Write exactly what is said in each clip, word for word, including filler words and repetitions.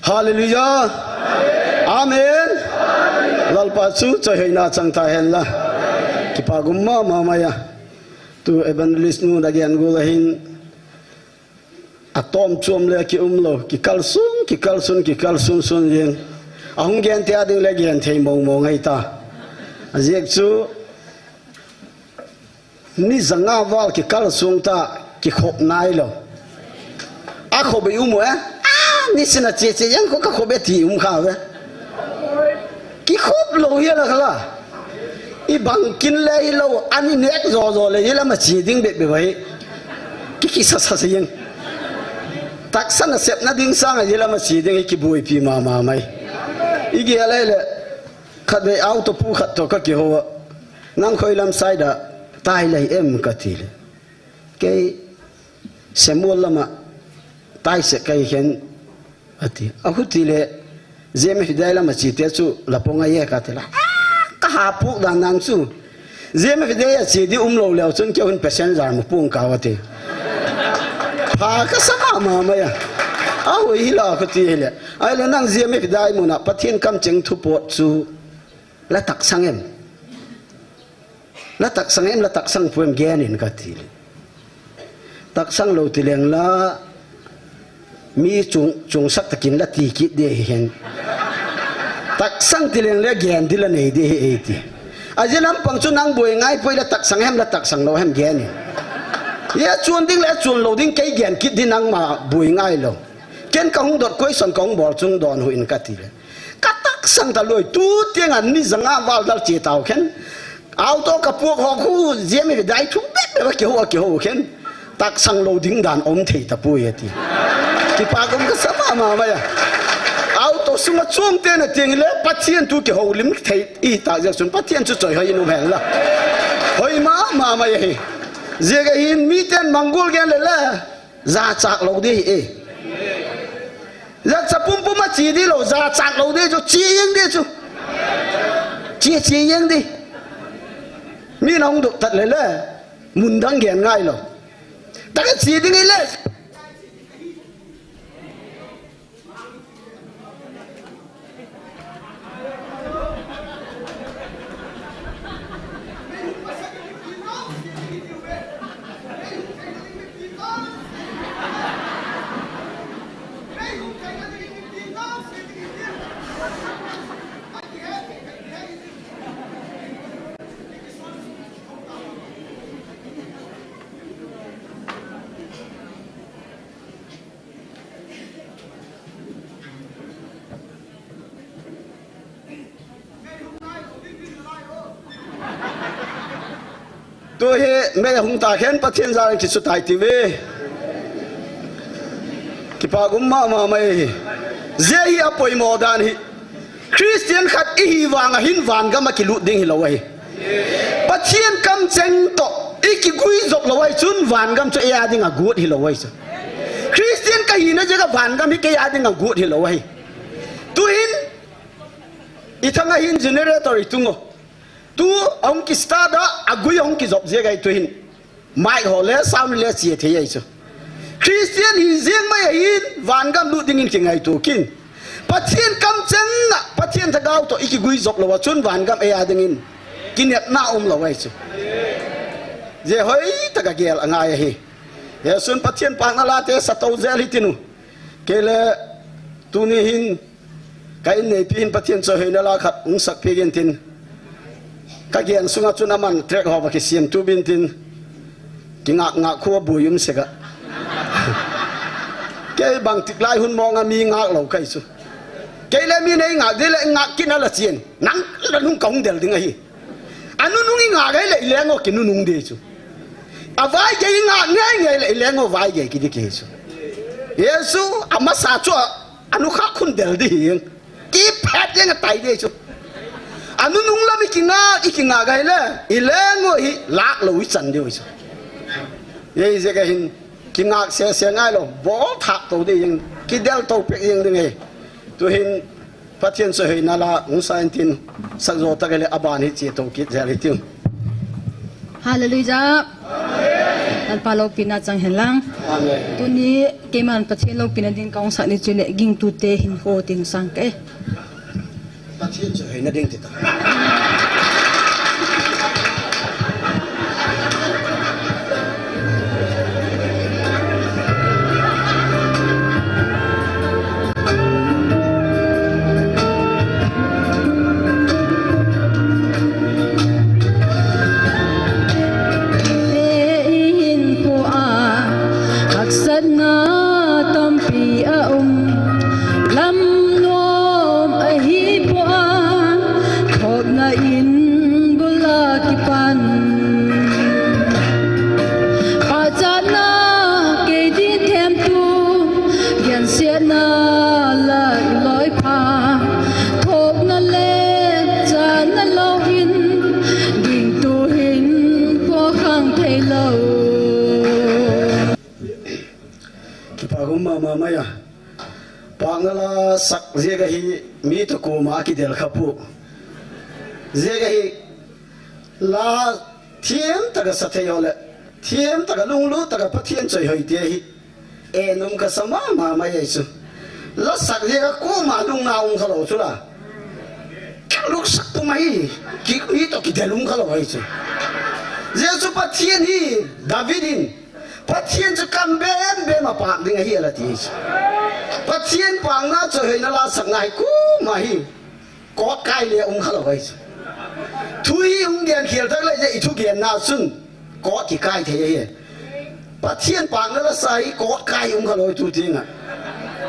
Hallelujah. Amen. Lalpa chu choi hoina chang tahen la. Kipa gum mama mai a. Tu evangelist nu nagen gol ahin. Atom chom le kium lou, kikal sun, kikal sun, kikal sun sun jeng. Ahung gen te ading le gen thei mong mong ahi ta. Ajeh chu ni janga val kikal sung ta, kikhop nai lou. Akhop i um u e? Ah, ni sina che che jeng kho kakhop e ti um kha ve. Kikhop lou hi la khala. I bang kin le hilou, ani nek jo jo le hi la ma chi ding be be vai. Ki ki sa sa sa yeng. Taksa na sep na ding sang a hi la ma chi ding hi kibuipi mama mai. I gi a le le. Khat ve auto pu khat to ka kiho a. Nang khoi lam sai da tai lai em ka ti le. Kei Semol lama tai se kai hen. Ati. Ahuti le, J M F Hidai lama chi te chu, lapong a ye ka ti la. Ah, ka ha pu dan nang chu. J M F Hidai a chi di um lou leu chun keu hin passenger mu pung ka wa ti. Pha ka sa mama mai a. Ahui hi la ka ti hi le. Ai le nang J M F Hidai mu na, Pathen kam cheng thu pot chu. La taksang em. La taksang em, la taksang pu em gen in ka ti le. Taksang lou ti leng la mi chung, chungsak takin la ti kit de hi hen. Taksang ti leng le gen di la nei de hi e ti. A ji lam pang chu nang boi ngai poi la taksang em, la taksang lou em gen in. Ye chun ding le chun lou ding kei gen kit di nang ma boi ngai lou. Ken ka hung dot koi son ka hung bol chung don hu in ka ti le. Ka taksang ta loi, tu tiang a ni janga val dal che tau khen. Auto ka puak ho khu, J M F Hidai thu bek bek a kiho, a kiho khen. Taksang lou ding dan om thei ta pui ati. Kipa gum ka sa mama mai a. Auto sunga chom te na tiang le, Pathen thu kiho lim thei i ta jeh chun Pathen chu choi hoi in um hen la. Hoi mama mai a hi. Jeh a hin mi ten manggol gen le le. Jachak lou di hi e. Jachak pum pum a chi di lou, jachak lou di chu, chi yeng di chu. Chi, chi yeng di. Mi na hung duk tat le le, mun dang gen ngai lou. Taka chi ding i le. Tu hi mei hung ta khen Pathen jal kisu tai ti ve. Kipa gum mama mai hi. Jeh hi a poimo dan hi. Christian khat i hi vang a hin van gam a kilut ding hi lou ahi. Pathen kam cheng to i kigui jop lou ahi chun van gam chu ei a ding a gut hi lou ahi chu. Christian ka hina jeh a van gam hi kei a ding a gut hi lou ahi. Tu hin, i thang a hin generator i tung o. Tu ahung ki start a, a gui ahung kijop jeh a i tu hin. Mic ho le sound le chia thei ahi chu. Christian hi jeng mai a hin, van gam lut ding in kingai tu kin. Pathen kam cheng a, Pathen thagau to i kigui jop lou a chun van gam ei a ding in. Kinepna um lou ahi chu. Jeh hoi taka gel a ngai ahi. Jesun Pathen pang na la te sa to jel hi tinu. Kei le tuni hin ka in neipi hin Pathen choi hoina la khat hung sak pi gin tin. Ka gen sunga chun aman track ho ba kisiam tu bin tin. Kingak ngak khua bui um sek a. Kei bang tik lai hun mong a mi ngak lou kai chu. Kei le mi nei ngak di le ngak kin a la chien. Nang la nung ka hung del ding ahi. Anunung i ngak gai le i leng o kinunung di chu. A vai gei i ngak ngai ngai le i leng o vai gei kidi ki chu. Jesu a masa chu a, anu kha khun del di hi. Ki phet jeng a tai di chu. Anunung lam i kingak, i kingak gai le, i leng o hi lak lou i chan di chu. Jeh jeh a hin, kingak se se ngai lou, bol thak to di jeng, kidel to pek jeng di ngai. Tu hin, Pathen choi hoina la, hung sa in tin, sak jo tak le aban hi chia to kit jel hi tin. Hallelujah. Lalpa loupina chang hen lang. Amen. Tuni keiman Pathen loupina ding kahung sah ni chu le gingtute hinkho ti hung sang ka e. Pathen chu hoina ding ti ta. Haksatna tampi a um, lam nuam ahi poi, thokna in bul a kipan. Pachatna kei ding themtu, gensiatna la i loipha, thokna le channa lou in, gingtu hinkho khang thei lou. Kipa um mama mai a. Pahna la sak ziak ahi mi toh koma kidel kha pu. Ziak ahi la thiam taka sa thei ho le, thiam taka lunglut taka Pathen choi hoi ti ahi. E nung ka sa mama mai ai chu. La sak ziak a koma lungna um kha lou chu la. Ka luk sak pu mai. Ki mi toh kidel um kha lou ai chu. Jesu Pathen hi David in Pathen chu kam bem bem a pah ding ahi ala ti chu. Pathen pahna chu hoina la sakna hi koma hi. Kot kai le um kha lou ai chu. Thu hi hung gen khial tak le je i thu genna chun kot kikai thei ahi. Pathen pahna la sa hi kot kai um kha lou tu ti nga.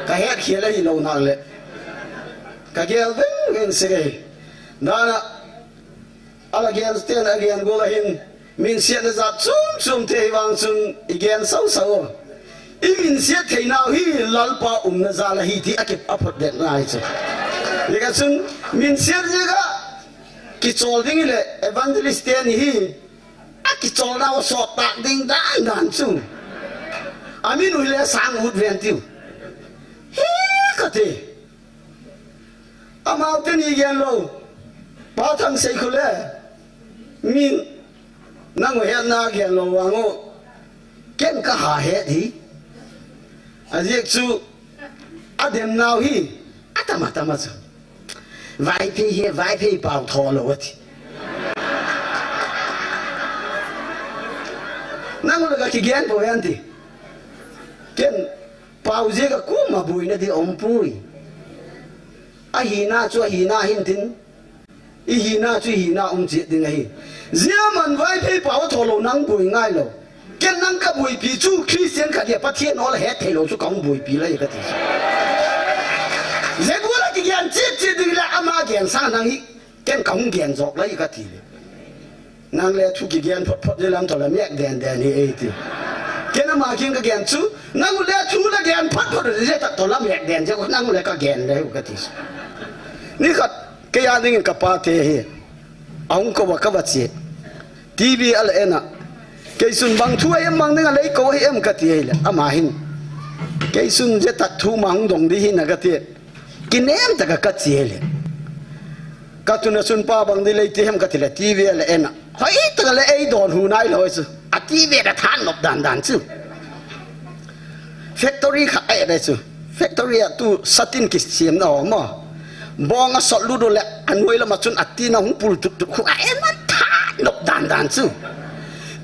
Ka het khial ahi lou nak le. Ka gel veng veng se ahi. Dana Ala gen ten a gen gol ahin, minsiatna jat chom chom te hi vang chun i gen sau sau. I minsiat theinau hi Lalpa umna jal ahi ti a kip a phot det ngai chu. Ika chun minsiat jega kichol ding le evangelist te ni hi a kicholnau sot tak ding dan dan chu. Amin u le sang ut ven tiu. He ka te. Amau te ni gen lou. Pa Thangsei khu le. Min nang u hetna gen lou vang u. Ken ka ha het hi. A ziak chu a demnau hi. A tam a tam a chu. Vaiphei hi, Vaiphei pau tho lou a ti. Nang u le ka kigen po ve an ti. Ken Pau ziak a koma boina di um pui. Ahina chu ahina hin tin. Ihina chu ihina um chet ding ahi. Zia man Vaiphei pau tho lou nang boi ngai lou. Ken nang ka boipi chu Christian khat dia Pathen ol het thei lou chu ka hung boipi lai ka ti. Zia gula kigen chet chet ding la ama gen sa nang hi. Ken ka hung gen jok lai ka ti le. Nang le thu kigen phot phot le lam toh la mek den den hi ei ti. Ken ama kiang ka gen chu, nang le thu la gen phot phot le tak toh la mek den je nang le ka gen le ka ti. Ni khat, kei a dingin ka pa te hi. A hung ko va ka va che. T V a la en a. Kei sun bang thu a em bang ding a lei ko hi em ka ti ei le. Ama hin. Kei sun je tak thu ma hung dong di hi na ka ti. Kinem taka ka che le. Ka tuna chun pa bang di lei ti hem ka ti le T V a la en a. Hoi taka le ei don hu nai lou chu. A T V da than nop dan dan chu. Factory khat ai da chu. Factory a tu satin kisiam na ho mo. Bong a sot lut u le a nuai lama chun a tina hung pul tut tut khu a en a than nop dan dan chu.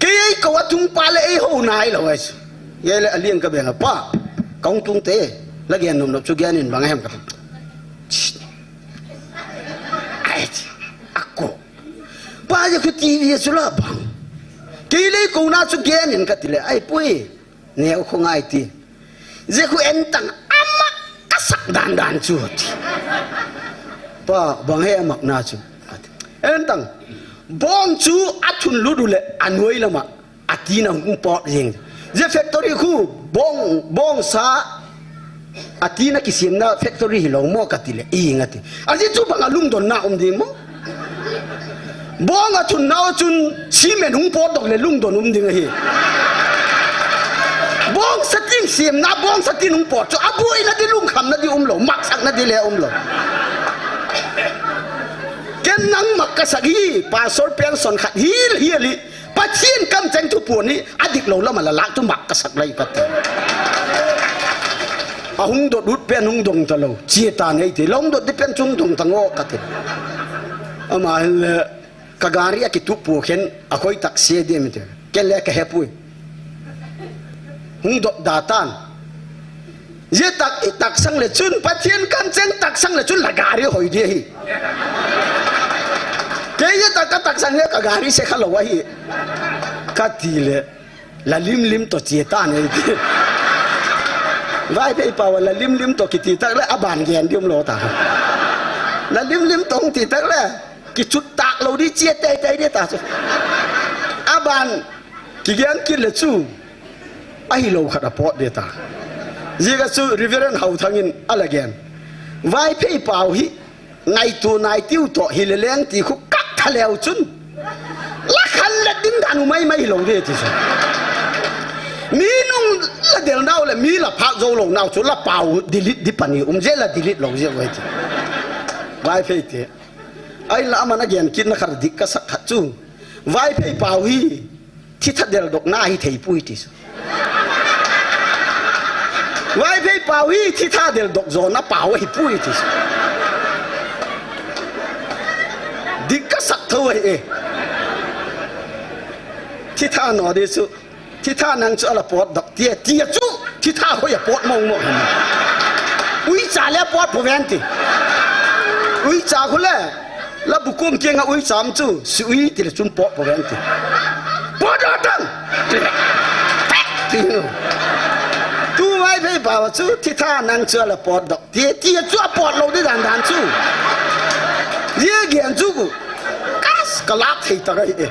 Kei ei ko a tung pa le ei ho nai lou ai chu. Ye le a liang ka beng a pa. Ka hung tung te. La gen nop nop chu gen in bang hem ka. Ai, a ko. Pa je khu T V a chu la bang. Kei le ko na chu gen in ka ti le. Ai pui. Neo khu ngai ti. Je khu en tang ama ka sak dan dan chu ti. Pa bang he amak na chu. En tang. Bong chu a thun lut u le a nuai lama. A tina hung pot jeng. Je factory khu bong, bong sa a tina kisiam na factory hi lou mo ka ti le, i nga ti. A ji chu bang a lungdon na um ding mo. Bong a thun nau chun cement hung pot dok le lungdon um ding ahi. Bong satin siam na, bong satin hung pot chu a buai na di lungkham na di um lou, maksak na di le um lou. Ken nang mak ka sak hi, pastor pension khat hil hil hi. Pathen kamcheng thuphon hi adih lou lam a la lah chu mak kasak lai kati. Ahung dot ut pen hung dong talou. Chia tan eiti. Ahung dot di pen chu hung dong tan o kati. Ama hin le ka gari a kitup pu khen a khoi tak se di mi te. Ken le ka hepui. Hung dot da tan. Ye tak, i taksang le chun, Pathen kamcheng taksang le chun la gari hoi di hi. Kei ye tak ka taksang le ka gari se kha lou ahi. Kati le, la lim lim to chia tan eiti. Vaiphei pau a la lim lim to kiti tak le, aban gen di um lou ta. La lim lim to hung ti tak le, kichut tak lou di chia tei tei di ta chu. Aban, kigen kit le chu. Ahilou khat apot di ta. Zia ka chu Reverend Hauthang in ala gen. Vaiphei pau hi, ngaito nai tiu to hi le leng ti khu kap tha leu chun. La khan le ding dan u mai mai lou di ti chu. Mi nung la del nau le mi la phak zo lou nau chu la pau delete di pani um je la delete lou je wei ti. Vaiphei te. Ai la aman a gen kit na khat dik ka sak khat chu. Vaiphei pau hi. Thitha del dok na hi thei pui ti su. Vaiphei pau hi thitha del dok zo na pau hi pui ti su. Dik ka sak tho e. Thitha no di su. Thitha nang chu ala pot dok ti, ti chu. Thitha hoi a pot mong mong. Ui cha le pot po ven ti. Ui cha khu le. La bukum kiang a ui cham chu, si ui ti le chun pot po ven ti. Pot a tang! Ti. Tu Vaiphei pau chu, thitha nang chu ala pot dok. Ti, ti chu a pot lou di dan dan chu. Ye gen chu ku. Kas, ka lap thei ta ka hi e.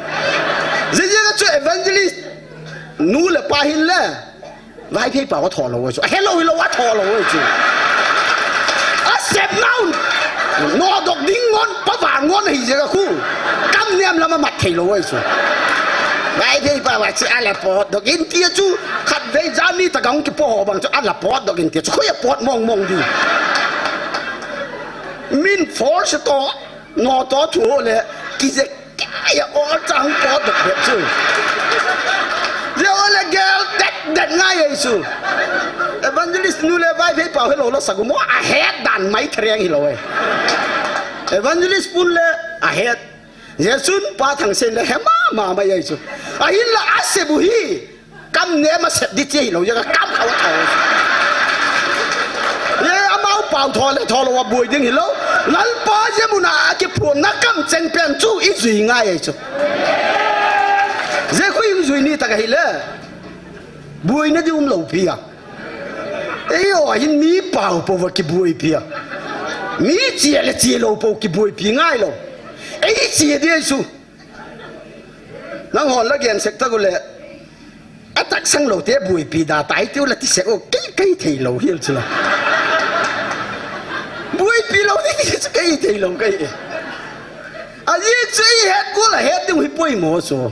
Ye ye ka chu evangelist. Nu le pa hin le. Vaiphei pau a tho lou chu. A helou hilou a tho lou chu. A sep nau. No dok ding ngon, pa va ngon hi je ka khu. Kam niam lama mat thei lou chu. Vaiphei pau a chu ala pot dok in ti chu. Khat vei ja mi ta gang ki po ho bang chu ala pot dok in ti chu. Khu ya pot mong mong di. Min force to. No to thu le, ki je kaya o chang pot dok bep chu. Je o le gel det det ngai ei chu. Evangelist nu le Vaiphei pau helou la sagu mo a het dan mai threng hilou e. Evangelist pun le a het. Je chun pa thang sen le he ma ma mai ei chu. A hin la a se bu hi. Kam ne ma sep di che hilou, ya ka kam kha wa tho. Ye amau pau tho le tho lou wa boi ding hilou. Lalpa ye muna a kiphun na kamcheng pen chu i jui ngai ai chu. Je khu i jui ni ta ka hile. Boi na di um lou pi a. Ei o hin mi pau po wa ki boi pi a. Mi che le che lou po ki boi pi ngai lou. Ei che di ai chu. Nang hon la gen sek ta gu le. A taksang lou te buaipi da tai tiu la ti sek o kei, kei thei lou hial chu la. Buaipi lou ti ti chu kei thei lou kei. A ji chu i het gu la het ding hi poimo chu.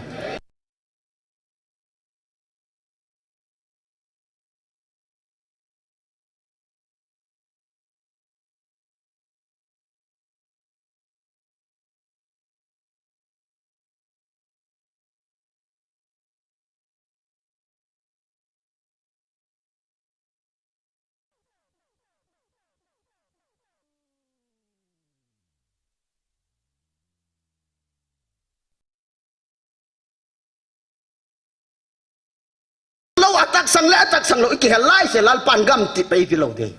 Lou a taksang le a taksang lou i kihel lai se Lalpan gam ti pei ti lou ding.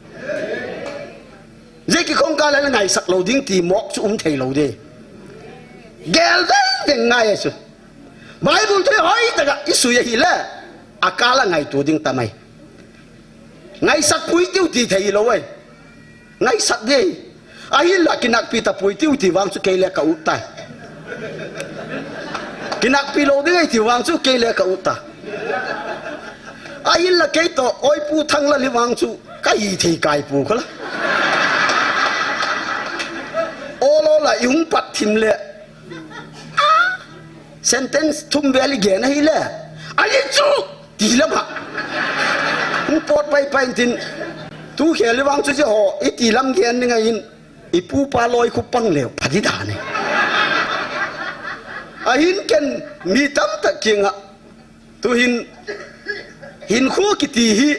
Jeki kong ka le ngaisak lou ding ti mok chu um thei lou ding. Gel ding ding ngai a chu. Bible thei hoi taka i sui a hile a kala ngaitu ding tamai. Ngaisak pui tiu ti thei lou ai. Ngaisak ding. Ahinla kinakpi ta pui tiu ti vang chu kei le ka ut tai. Kinakpi lou ding ai ti vang chu kei le ka ut ta. Ahinla kei to oi pu thang la li vang chu ka hi thei kai pu khala. Olo la i hung pat thim le. Sentence thum vel i gen ahile. Ahi chu! Ti lam ha. Hung pot pai pai tin. Tu khel i vang chu che ho. I ti lam gen ni ngai in. I pu pa loi khu pang leu. Pha di da ne. Ahin ken mi tamtah kinga. Tuhin, hinkho kiti hi,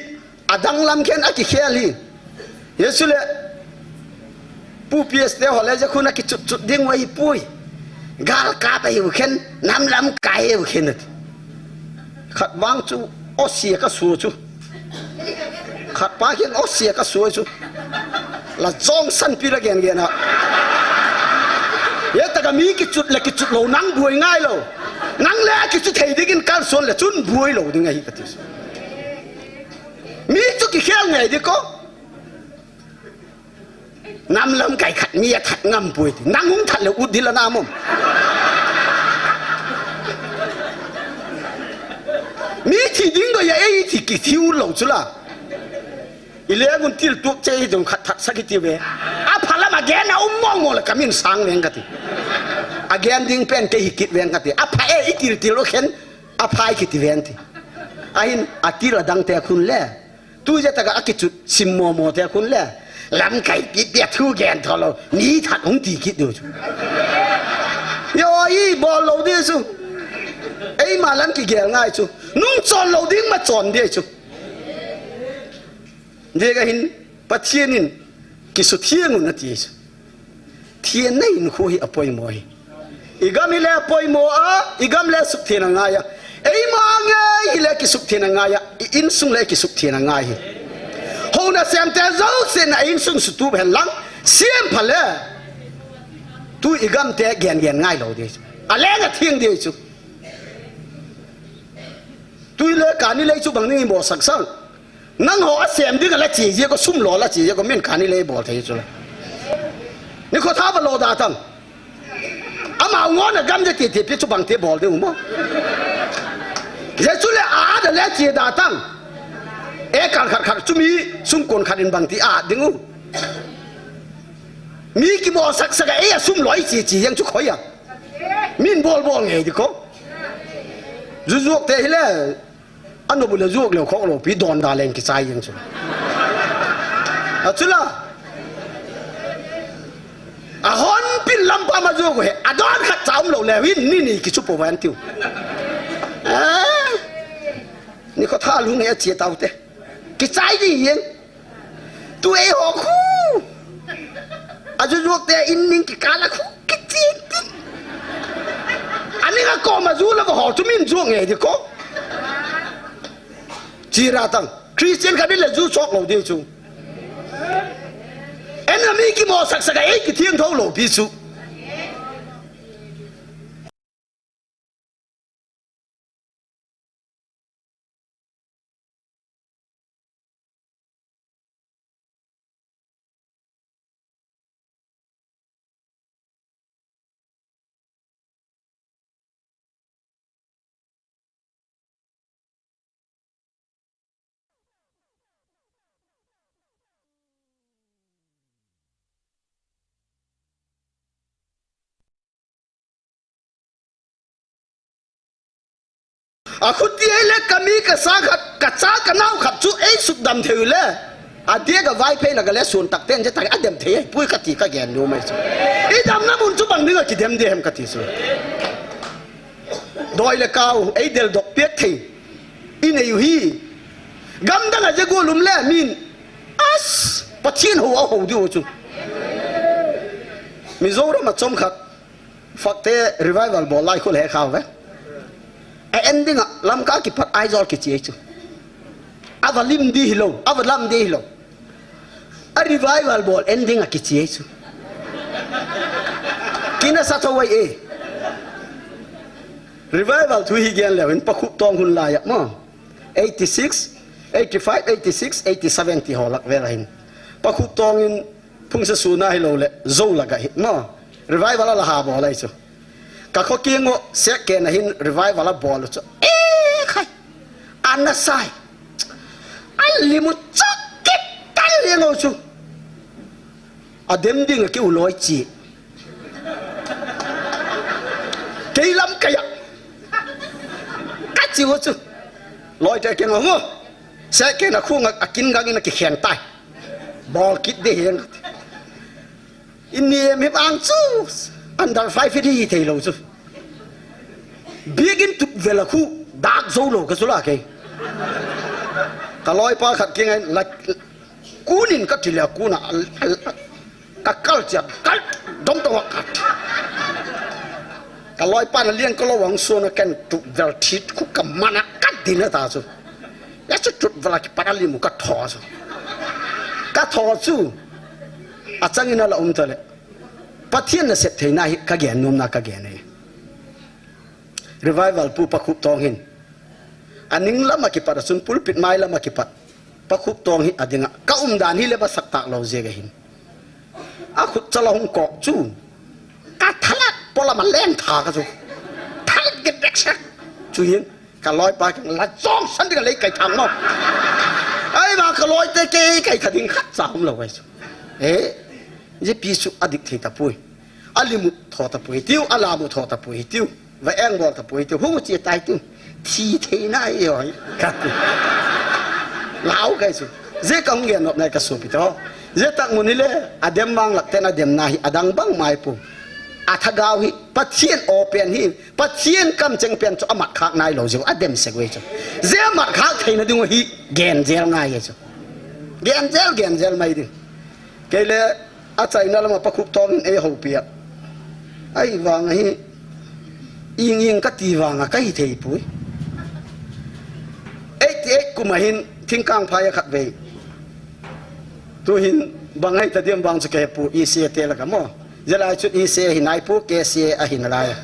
adang lam khen akikhel hi. Hichu le, Pu P S te ho le, ja khun akichut chut ding u ahipoi. Gal kap ahiu khen, nam lamkai ahiu khen ati. Khat vang chu, osia kasu chu. Khat pa khen osia kasu chu. La jong san pi la gen gen a. Ye taka mi kichut le kichut lou nang buai ngai lou. Nang le kichut thei dingin kalson le chun buai lou ding ahi kati. Mi chu kikhel ngai di ko. Nam lamkai khat mi athat ngam poi ti. Nang hung that le ut dil ana mom. Mi thi ding do ya ei thi kithi u lou chu la. I lengun til tuak che hi dong khat that sak kiti ve. Apha lam a gen a um mong mong le kamin sang veng kati. A gen ding pen kei hi kit veng kati. Apha e i til til u khen. Apha i kiti ven ti. Ahin a til adang te khun le. Tuja taka akichut sim mo mo te khun le. Lamkai pi pi thu gen tho lou. Mi that hung ti kit diu chu. Yo i bol lou di chu. Eima lam kigel ngai chu. Nung chon lou ding ma chon di chu. Dega hin, Pathen in, kisuthiang un ati chu. Thian na hinkho hi apoimo hi. I gam hi le apoimo a, i gam le sukthien angai a. Eima ngai hi le kisukthien angai a, i insung le kisukthien angai hi. Houna semte jouse na insung sutup hen lang, sem pha le. Tu i gam te gen gen ngai lou di chu. A leng a thiang di chu. Tu le kani le chu bang ning i mo sak sang. Nang ho a sem ding a la chi je ko sum lo la chi je ko min kani le bol thei chu la. Ni kho tha ba lo da tang. Ama ngo na gam je ti ti pi chu bang ti bol ding u mo. Je chu le a da le chi da tang. E kal khat khat chu mi sum kon khat in bang ti a ding u. Mi ki mo sak sak a e a sum lo i chi chi yang chu khoi a. Min bol bol ngei di ko. Zu zuak te hi le. Ano bu le zuak leu khok lou pi don da leng kichai jeng chu. A chu la. A hon pin lam pa ma zuak he. A don khat cha um lou le hin ni ni kichu po van tiu. Ah. Ni ko tha lung he chi tau te. Kichai di jeng. Tu ei ho khu. A zu zuak te in ning kikal a khu. Kiching ting. Ani ka ko ma zu la ho chu min zuak ngei di ko. Chi ra tang. Christian ka di le zu chok lou di chu. En na mi ki mo sak sak a ei ki thiang tho lou pi chu. A khuti ei le ka mi ka sa khat, ka cha ka nao khat chu ei suk dam thei u le. A dia ka vai phei na ka le sun tak ten je tak a dem thei, pui ka ti ka gen nu mai chu. I dam na mun chu bang ding a ki dem de hem ka ti chu. Doi le kau, ei del dok piak thei. I nei u hi. Gam dang a je go lum le min. As, Pathian ho a ho di u chu. Mizoram a chom khat. Fakte revival bol lai khu le kha ve. A ending a Lamka kipat Aizawl kichi chu. A va lim di hi lo, a va lam di hi lo. A revival bol ending a kichi chu. Kina sa tho wai e. Revival thu hi gen le hin Pa Khup Tong hun lai a mo. Eighty-six, eighty-five, eighty-six, eighty-seven ti ho lak vel a hin. Pa Khup Tong in Phungsa Suna hi lo le, Zo la ga hi, mo. Revival a la ha bol lai chu. Ka kho kingo, sek ke na hin revival a bol chu. E khai. Ana sai. A limu chok kit tal liang o chu. A dem ding a ki u loi chi. Kei lam kaya. Ka chi u chu. Loi te ke ngo ngo. Sek ke na khu nga a kin gang in a ki khen tai. Bol kit de hen. In ni em hip ang chu. Under five hi di thei lo chu. Biakin tut vel a khu dak zo lou ka chu la kei. Ka loipa khat kiang a la kunin ka ti le kuna ka kal chia kal dong to ka. Ka loipa na liang ka lo wang so na ken tut vel thit khu ka mana ka din a ta chu. Ya chu tut vel a kipat a limu ka tho chu. Ka tho chu. A changin a la um ta le. Pathian nasep theina hi ka gen nom na ka gen e. Revival pu Pa Khup Tong hin. A ning lam a kipat a chun pulpit mai lam a kipat. Pa Khup Tong hi a dinga. Ka umdan hi le ba sak tak lo zia ka hin. A khut chala hung kok chu. Ka thalat polam a len tha ka chu. Thalat get back sak. Chu hin. Ka loipa kiang la jong san ding a lei kai thang mo. Ai ma ka loite kei kai tha ding khat cha um lo kai chu. Eh. Zia pi chu a dik thei ta pui. A limu tho ta pui tiu, a lamu tho ta pui tiu. Va eng bol ta pui tiu. Hu chi tai tiu. Thi thei na i hoi. Ka ti. Lau kai chu. Zia ka hung gen nop nai ka supi to. Zia tak mun hi le, a dem mang lak ten a dem na hi, a dang bang mai pu. A thagau hi, Pathian o pen hi, Pathian kam cheng pen chu a mat khak nai lo zia, a dem sek ve chu. Zia mat khak theina ding hi, gen zel ngai chu. Gen zel, gen zel mai ding. Kei le, a China lama Pa Khup Tong in ei houpi a. Ai vang hi, ing ing ka ti vang a ka hi thei pui. Eighty eight kum a hin thingkang phai a khat vei. Tu hin bang hai ta diam vang chu ka he pu E C A te la ka mo. Zia lai chu E C A hi nai pu K C A a hin lai.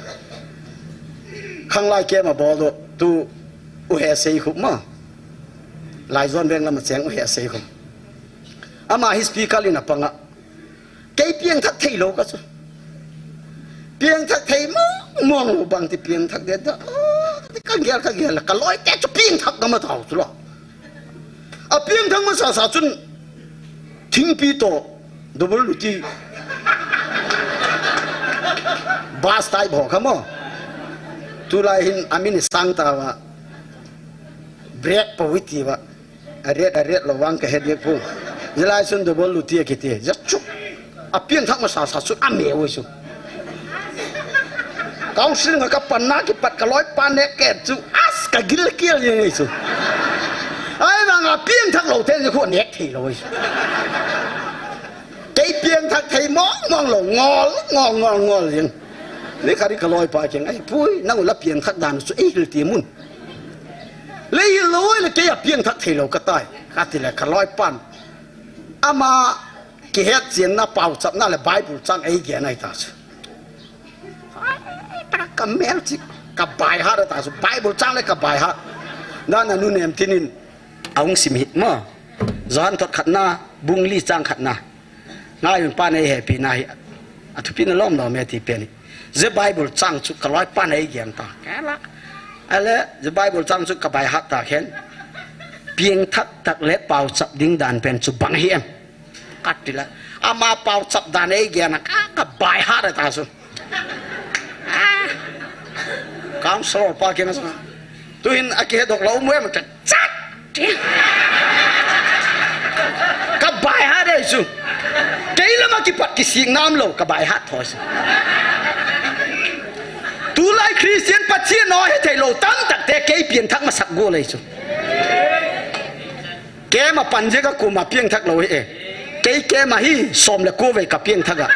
Khang lai ke ma bol do tu u he sei khup ma. Lai zon veng lama cheng u he sei khup. Ama hi speaker in a panga. Kei piang thak thei lo ka chu. Piang thak thei mong mong lo bang ti piang thak de da. Oh, ti ka gel ka gel ka loi te chu piang thak ka ma thau chu lo. A piang thak ma sa sa chun thingpi to double luti. Bus tai bho ka mo. Tulai hin amin sang ta wa. Break pa wi ti wa. A ret, a ret lo vang ka het yek pu. Zia lai chun double luti a kiti. Zia chu. A piang thak ma sa sa chu a me ui chu. Council nga ka pan na kipat ka loi pan ne ke chu. As ka gil kial ye ngai chu. Ai vang a piang thak lo ten khu nek thei lo ui chu. Kei piang thak thei mong mong lo ngol, ngol, ngol, ngol yin. Ni khari ka loi pa kiang ai pui, nang u la piang thak dan chu ei hil ti mun. Lei hil lo le kei a piang thak thei lo ka tai. Ka ti le ka loi pan. Ama kihet chian na pau chap na le Bible chang ei gen ai ta chu. Ai, ta ka mel chi ka bai ha ta chu. Bible chang le ka bai ha. Na na nu nem tinin a hung sim hi ma. Johan thot khat na, bung li chang khat na. Ngai un pa nei he pi na hi. A thupi na lom lom e ti pen hi. Zia Bible chang chu ka loi pa nei gen ta. Ka la. Ale, zia Bible chang chu ka bai hat ta khen. Piang thak tak le pau chap ding dan pen chu bang hi em. Ka ti la. Ama pau chap dan ei gen a ka, ka bai hat ta chu. Ah. Council pa kiang a sa. Tu hin a kihedok lo mu em ka chat. Ka bai hat dei chu. Kei lama kipat kisik nam lo ka bai hat thoi chu. Tulai Christian Pathian no he thei lo tam tak te kei piang thak ma sak go lei chu. Kei ma pan je ka kuma piang thak lo he e. Kei kei ma hi som le ko vei ka piang thak a.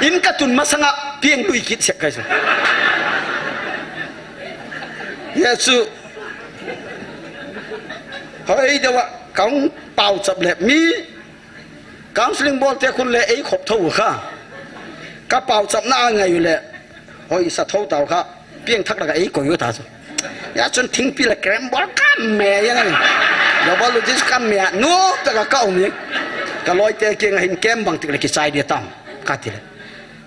In ka tun ma sanga piang lui kit sek kai chu. Yesu. Hoi, dewa, kang pau chap le mi. Counseling bol te khun le ei khop tho kha. Ka pau chap na ngai le. Hoi sa tho tau kha. Piang thak la ka ei koi u ta chu. Ya chun thingpi le krem bol ka me ya ngai. Double luti ka me. No, ta ka ka um ni. Ka loi te kiang a hin kem bang tik le kichai dia tam. Ka ti le.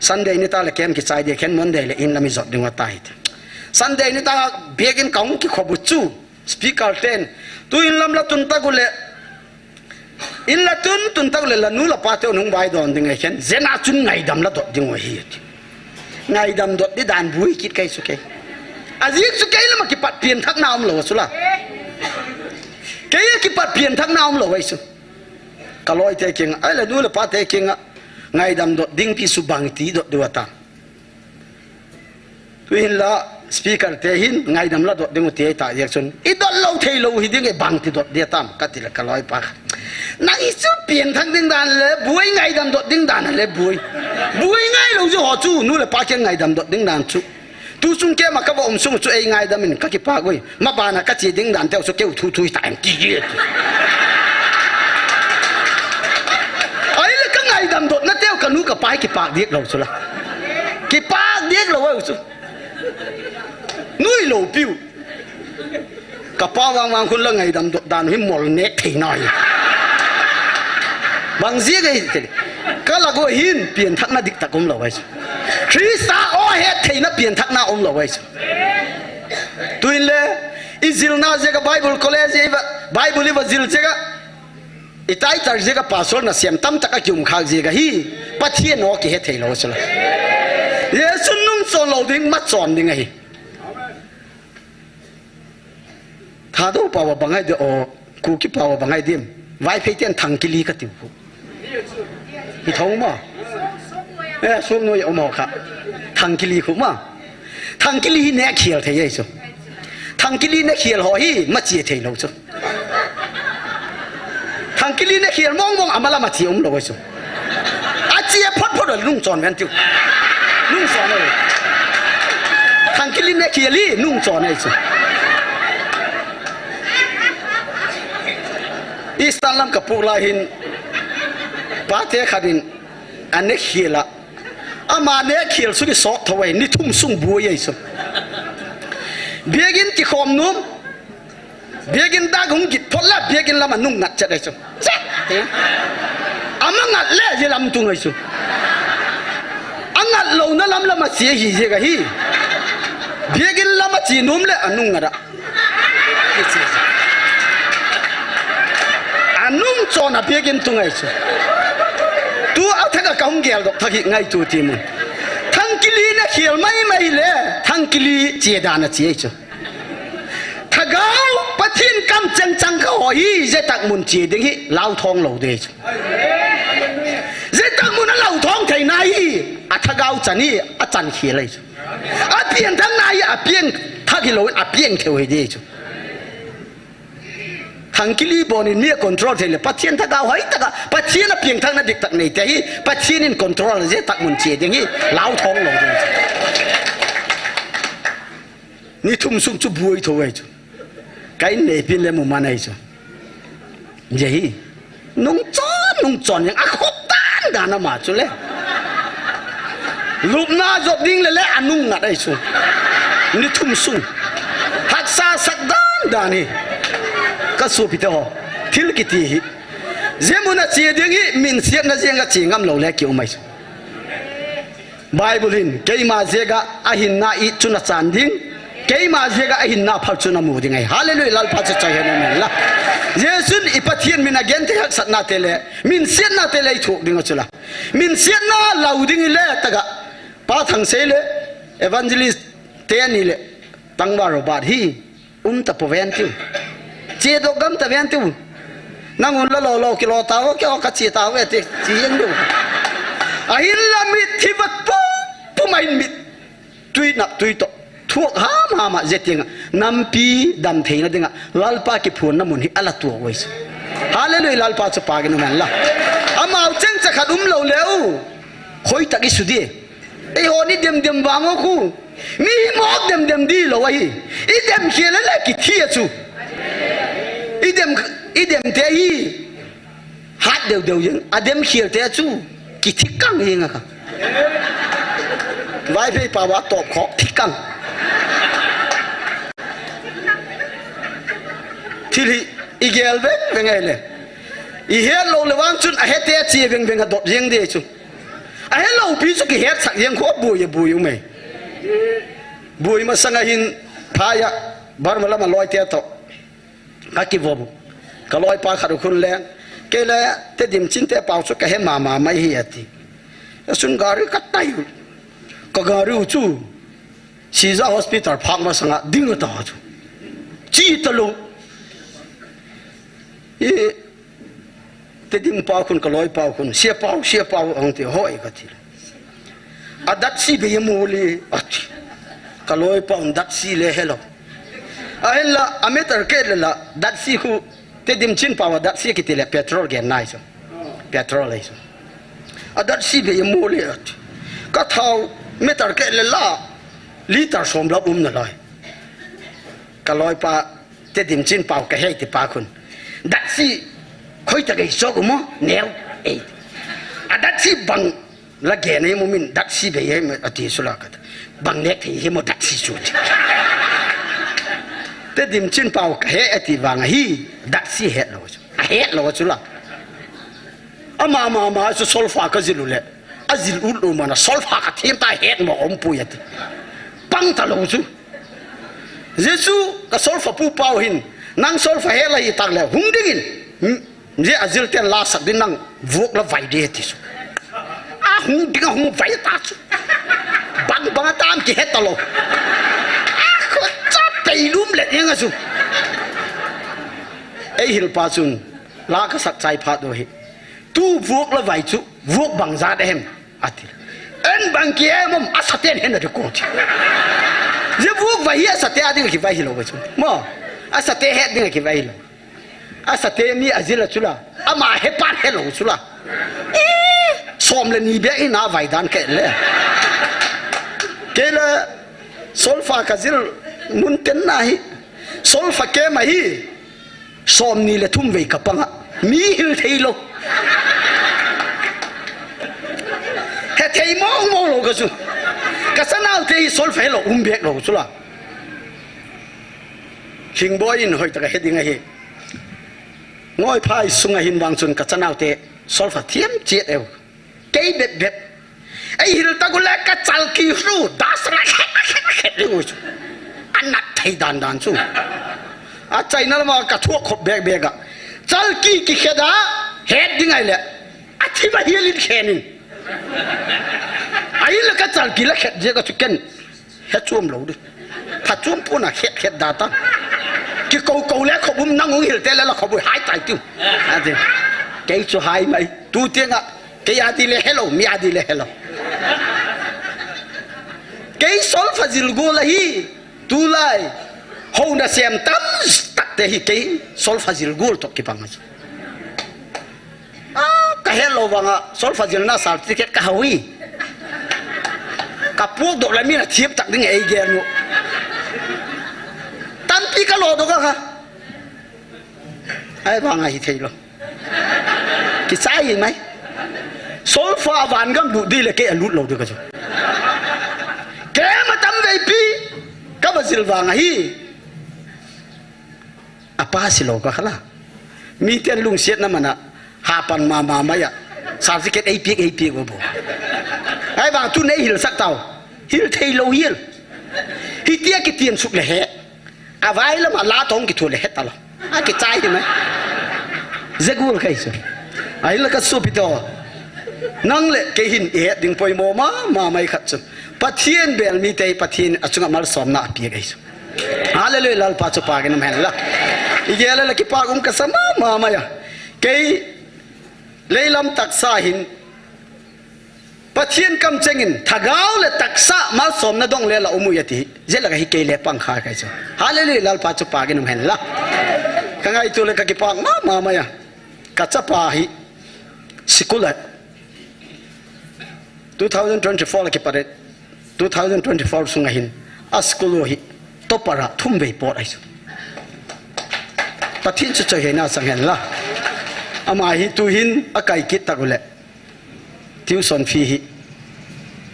Sunday ni ta le kem kichai dia khen Monday le in la mi zot ding wa tai. Sunday ni ta biakin ka hung ki khobu chu. Speaker ten. Tu in lam la tun ta gu le. In la tun tun tak le la nu la pa te hung bai don ding ai khen. Zena chun ngaidam la dot ding u hi. Ngaidam dot di dan bui kit kai su kei. A zik su kei lama kipat piang thak na um lo su la. Kei a kipat piang thak na um lo ai su. Ka loi te kiang a, ai la nu la pa te kiang a. Ngaidam dot ding pi su bang ti dot di wa ta. Tu hin la Speaker te hin ngaidam la dot ding u ti ta jeh chun, i dot lou thei lou hi ding e, bang ti dot dia tam ka ti le ka loipa kha. Nang i chu pianthak ding dan le buai, ngaidam dot ding dan le buai. Buai ngai lou chu ho chu, nu le pa keng ngaidam dot ding dan chu. Tu chung kema ka va um sung chu ei ngaidam in ka kipak ui. Mabana ka che ding dan teu chu keu thu thu hi ta em ti ji. Ai le ka ngaidam dot na teu ka nu ka pai kipak diak lou chu la. Kipak diak lou ai chu. Nui lou piu. Ka pa vang vang khun la ngaidam dot dan hi mol nek thei nai. Bang jia gai te. Ka la go hin pianthak na dik tak um lou ai chu. Krista o het thei na pianthak na um lou ai chu. Tuin le, i zilna jeh ka Bible college i va, Bible i va zil jeh ka, i tai tar jeh ka pastor na siam tam tak a ki um khak jeh ka hi, Pathian o ki het thei lou chu la. Jesu nung chon lou ding, ma chon ding ahi. Thadou pao a bang ai de o, Kuki pao a bang ai dim. Vaiphei ten thangkili ka tiu khu. Hi thong ma. Eh, sum noi um ho kha. Thangkili khu ma. Thangkili hi nek khial thei ai chu. Thangkili nek khial ho hi ma chia thei lou chu. Thangkili nek khial mong mong amala ma chia um lou ai chu. A chia phot phot a nung chon ven tiu. Nung chon ai. Thangkili nek khial hi nung chon ai chu. Eastern lam ka puk lai hin, pate khat in a nek khial a. Ama nek khial chu ki sot tho ai, ni thum sung buai ai chu. Biakin ki khom num. Biakin dak hung git phot la, biakin lam a nung ngat chat ai chu. Chat! Ama ngat le, ye lam tung ai chu. A ngat lou na lam lam a chia hi ye ka hi. Biakin lam a chia num le, a nung ngat a. A nung chon a biakin tung ai chu. Tu a thak a ka hung gel dok thak hi ngai tu ti mun. Thangkili na khial mai mai le, thangkili chia dan a chia ai chu. Thagau, Pathian kam chang chang kha ho hi, je tak mun chia ding hi, lau thong lou de chu. Je tak mun a lau thong thei na hi, a thagau chan hi, a chan khial ai chu. A pianthak na hi, a pianthak hi lou, a piang theu hi de chu. Thangkili bon in mi a control thei le, Pathian thagau hoi taka, Pathian a pianthak na dik tak nei te hi, Pathian in control je tak mun chia ding hi, lau thong lou de chu. Ni thum sung chu buai tho ai chu. Ka in nei pin le mu man ai chu. Je hi. Nung chon, nung chon yang a khop dan dan ama chu le. Lupna jot ding le le a nung ngat ai chu. Ni thum sung. Haksa sak dan dan hi. Ka sopi te ho. Thil kiti hi. Je mun a chia ding hi, minsiat na jeng a chia ngam lou le ki um ai chu. Bible in, keima jeh a a hinna it chu na chan ding, keima jeh a a hinna phal chu na mu ding ai. Hallelujah, Lalpa chu chai hen amen la. Jesun i Pathian min a gen thei haksatna te le, minsiatna te le i thuk ding a chu la. Minsiatna lau ding le taka, Pa Thangsei le, evangelist te ni le, Tangval Robert hi, um ta po ven tiu. Chia dok gam ta ven tiu. Nang un la lo lo ki lo ta ho, ki ho ka chia ta ho, e te, chia yen tiu. A hin la mit thi vat pu, pu ma hin mit. Tui nak tui to. Thuak ham ham a je tiang a. Nampi dam theina ding a. Lalpa ki phun na mun hi a la tuak oi. Hallelujah, Lalpa chu pa ki nu man la. Amau cheng cha khat um lo leu. Khoi tak i su di. Ei ho ni dem dem vang o khu. Mi hi mok dem dem di lo ahi. I dem khial le ki thi a chu. I dem, i dem te hi. Hat deu deu jeng. A dem khial te chu. Ki thi kang jeng a kha. Vaiphei pa va top khok thi kang. Thil hi i gel veng veng ai le. I het lo le vang chun a het te chi veng veng a dot jeng de chu. A hello pi chu kihetsak jeng khu bui, bui um e. Bui masang a hin phai a Burma lam a loi te toh. Ka kivo bu. Ka loi pa khat u khun le. Kei le Tedim Chinte pau chu ka he mama mai hi ati. A sun gari ka tai u. Ka gari u chu. Sija Hospital phak masang a ding a ta chu. Chi ta lo. I Tedim pau khun ka loi pau khun, Sia pau, Sia pau ang ti, hoi ka ti. A dat si be mu le, a ti. Ka loipa un datsi le helou. Ahinla, a meter keh le la, datsi khu, Tedim Chinpao a datsi kiti le petrol gen nai chu. Petrol ahi chu. A datsi bei mo le ati. Ka thao meter keh le la, liter som la um nalai. Ka loipa Tedim Chinpao ka hei ti pa khun. Datsi, khoi ta gei sok mo, neo, ei. A datsi bang, la gen ei mo min datsi bei ei mo ati chu la ka. Bang nek thei hi mo datsi chu ti. Tedim Chinpao ka he ati vang ahi, datsi he lou chu. A he lou chu la. Ama, ama, ama, chu solfa ka zil u le. A zil u lou mana solfa ka thim ta het mo om pui ati. Pang ta lou chu. Jesu ka solfa pu pau hin, nang solfa he la hi tak le, hung dingin. Hmm, je a zil ten la sak din nang, vuak la vai de ti chu. A hung ding a hung vai ta chu. Bang, bang a tam ki het ta lou. A khu cha pei lum le eng a chu. Ei hil pa chun, la ka sak chai phat u hi. Tu vuak la vai chu, vuak bang za de hem, ati. En bang ki em om, a sa ten hen a de ko ti. Je vuak vai hi a sa te a ding ki vai hi lou vai chu. Mo, a sa te het ding ki vai hi lou. A sa te mi a zil a chu la. Ama he pan he lou chu la. Eh, som le ni be i na vai dan ke le. Ke le, solfa ka zil mun ten na hi. Solfa ke ma hi. Som ni le thum vei ka panga. Mi hil thei lou. He thei mo mo lou ka chu. Ka sanau te hi solfa he lou um bek lou chu la. Hlingboi in hoi ta ka he ding ahi. Ngoi phai sunga hin vang chun ka sanau te solfa thiam chiat eu. Kei bep bep. Ei hil ta gu le ka chalki hru, das ra khet, khet, khet, khet, le u chu. A nat thei dan dan chu. A China lama ka thuak khop bek bek a. Chalki ki khet a, het ding ai le. A thim a hil in khen in. Ai le ka chalki la khet je ka chu ken. He chuam lou di. Pha chuam puna khet khet da ta. Ki ko ko le khop um nang ung hil te le la khop u hai tai tiu. A ti. Kei chu hai mai. Tu tiang a. Kei a di le helou, mi a di le helou. Kei solfa zil gul ahi. Tulai. Hou na sem tam tak te hi kei solfa zil gul to ki pang. Ah, ka helou vang a, solfa zil na certificate ka hau hi. Ka puak dok la mi na thiam tak ding ei gel nu. Tampi ka lo dok a kha. Ai vang a hi thei lou. Ki chai mai. Solfa van gam lut di le kei a lut lou di ka chu. Kei ma tam vei pi. Ka va zil vang a hi. A pa si lou ka kha la. Mi ten lungsiat na mana. Ha pan ma ma mai a. Certificate ei piak, ei piak u bo. Ai vang tu nei hil sak tau. Hil thei lou hil. Hi tia ki tian suk le he. A vai lama la tong ki thu le he ta lou. A ki chai hi mai. Zegul kai su. Ai la ka su pi to. Nang le kei hin i het ding poimo ma, ma mai khat chu. Pathian bel mi te Pathian a chunga malsomna a piak ei chu. Hallelujah, Lalpa chu pa ki nam hen la. I gel le ki pa um ka sa ma, ma mai a. Kei leilam taksa hin Pathian kam chengin, thagau le taksa malsomna dong le la um u ya ti. Je la ka hi kei le pang kha kai chu. Hallelujah, Lalpa chu pa ki nam hen la. Ka ngai tu le ka ki pa ma, ma mai a. Ka chapa hi. Sikul a. Two thousand twenty-four la ki pare. Two thousand twenty-four sunga hin. A sikul u hi. Topper a thum vei pot ai chu. Pathian chu choi he na sang hen la. Ama hi tu hin a kai kit tak u le. Tuition fee hi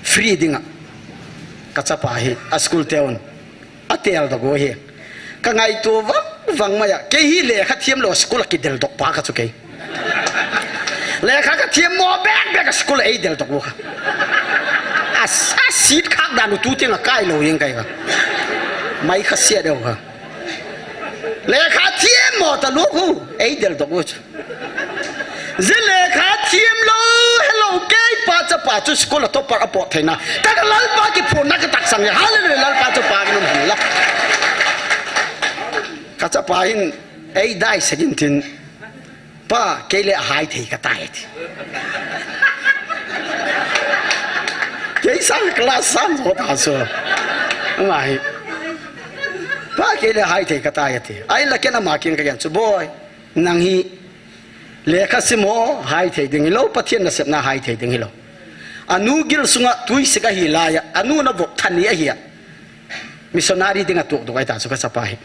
free ding a. Ka chapa hi a school te un a tel dok u hi. Ka ngaitu vang vang mai a. Kei hi lekha thiam lou school a kidel dok pa ka chu kei. Lekha ka thiam mo bek bek a school a ei del dok u kha. A, a seat khak dan u tu tiang a kai lou ing kai kha. Mai kha sia deu kha. Lekha thiam mo ta lou khu ei del dok u chu. Je lekha thiam lou, helou kei pa chapa chu school a topper a pot theina. Ta ka Lalpa ki phun na ka tak sang ya. Hallelujah, Lalpa chu pa ki nam hen la. Ka chapa hin ei dai sa gin tin. Pa, kei le a hai thei ka tai ti. Kei sang class sang zo ta so. Ama hi, Pa, kei le hai thei katai ati. Ahinla ken ama kiang kagen chu, Boi, nang hi lekha sim ho hai thei ding hilou, Pathen nasepna hai thei ding hilou. Anu gil sunga tui sik ahi laiya, anu na vop than ni ahi a, missionary dinga tuak duk ahi ta chu kachapa hi.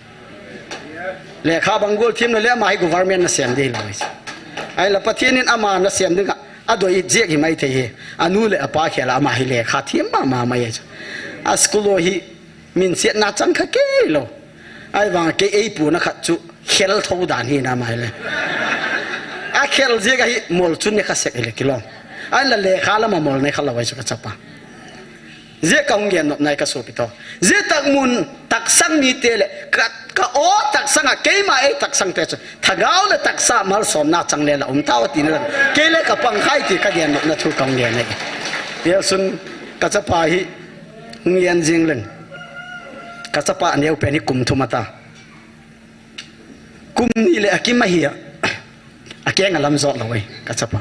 Lekha bang gol thim le, ama hi government nasem ding hilou ahi chu. Ahinla Pathen in ama nasem dinga adoi jeh hi maithei hi. Anu le apa khel a ama hi lekha thim mama mai ahi chu. A school ho hi minsetna chang kha kei lou. Ahivang kei eipuna khat chu khel tho dan hi na mai le. Akhel jeh ahi, mol chu ne kha sek hile kilom. Ahinla lekha lama mol ne kha lou ahi chu kachapa. Jeh kahung gen nop nai kasopite ho. Jeh tak mun taksang mite le ka, ka o taksang a keima ei taksang te chu thagau le taksa malsomna chang le la um tao tina. Kei le kapang khai ti kagen nopna thu kahung gen ahi. Jesun kachapa hi ngen jing leng. Kachapa aneo pen hi kum thum ata. Kum ni le akim ahi a. Akeng alam jot lou ahi, kachapa.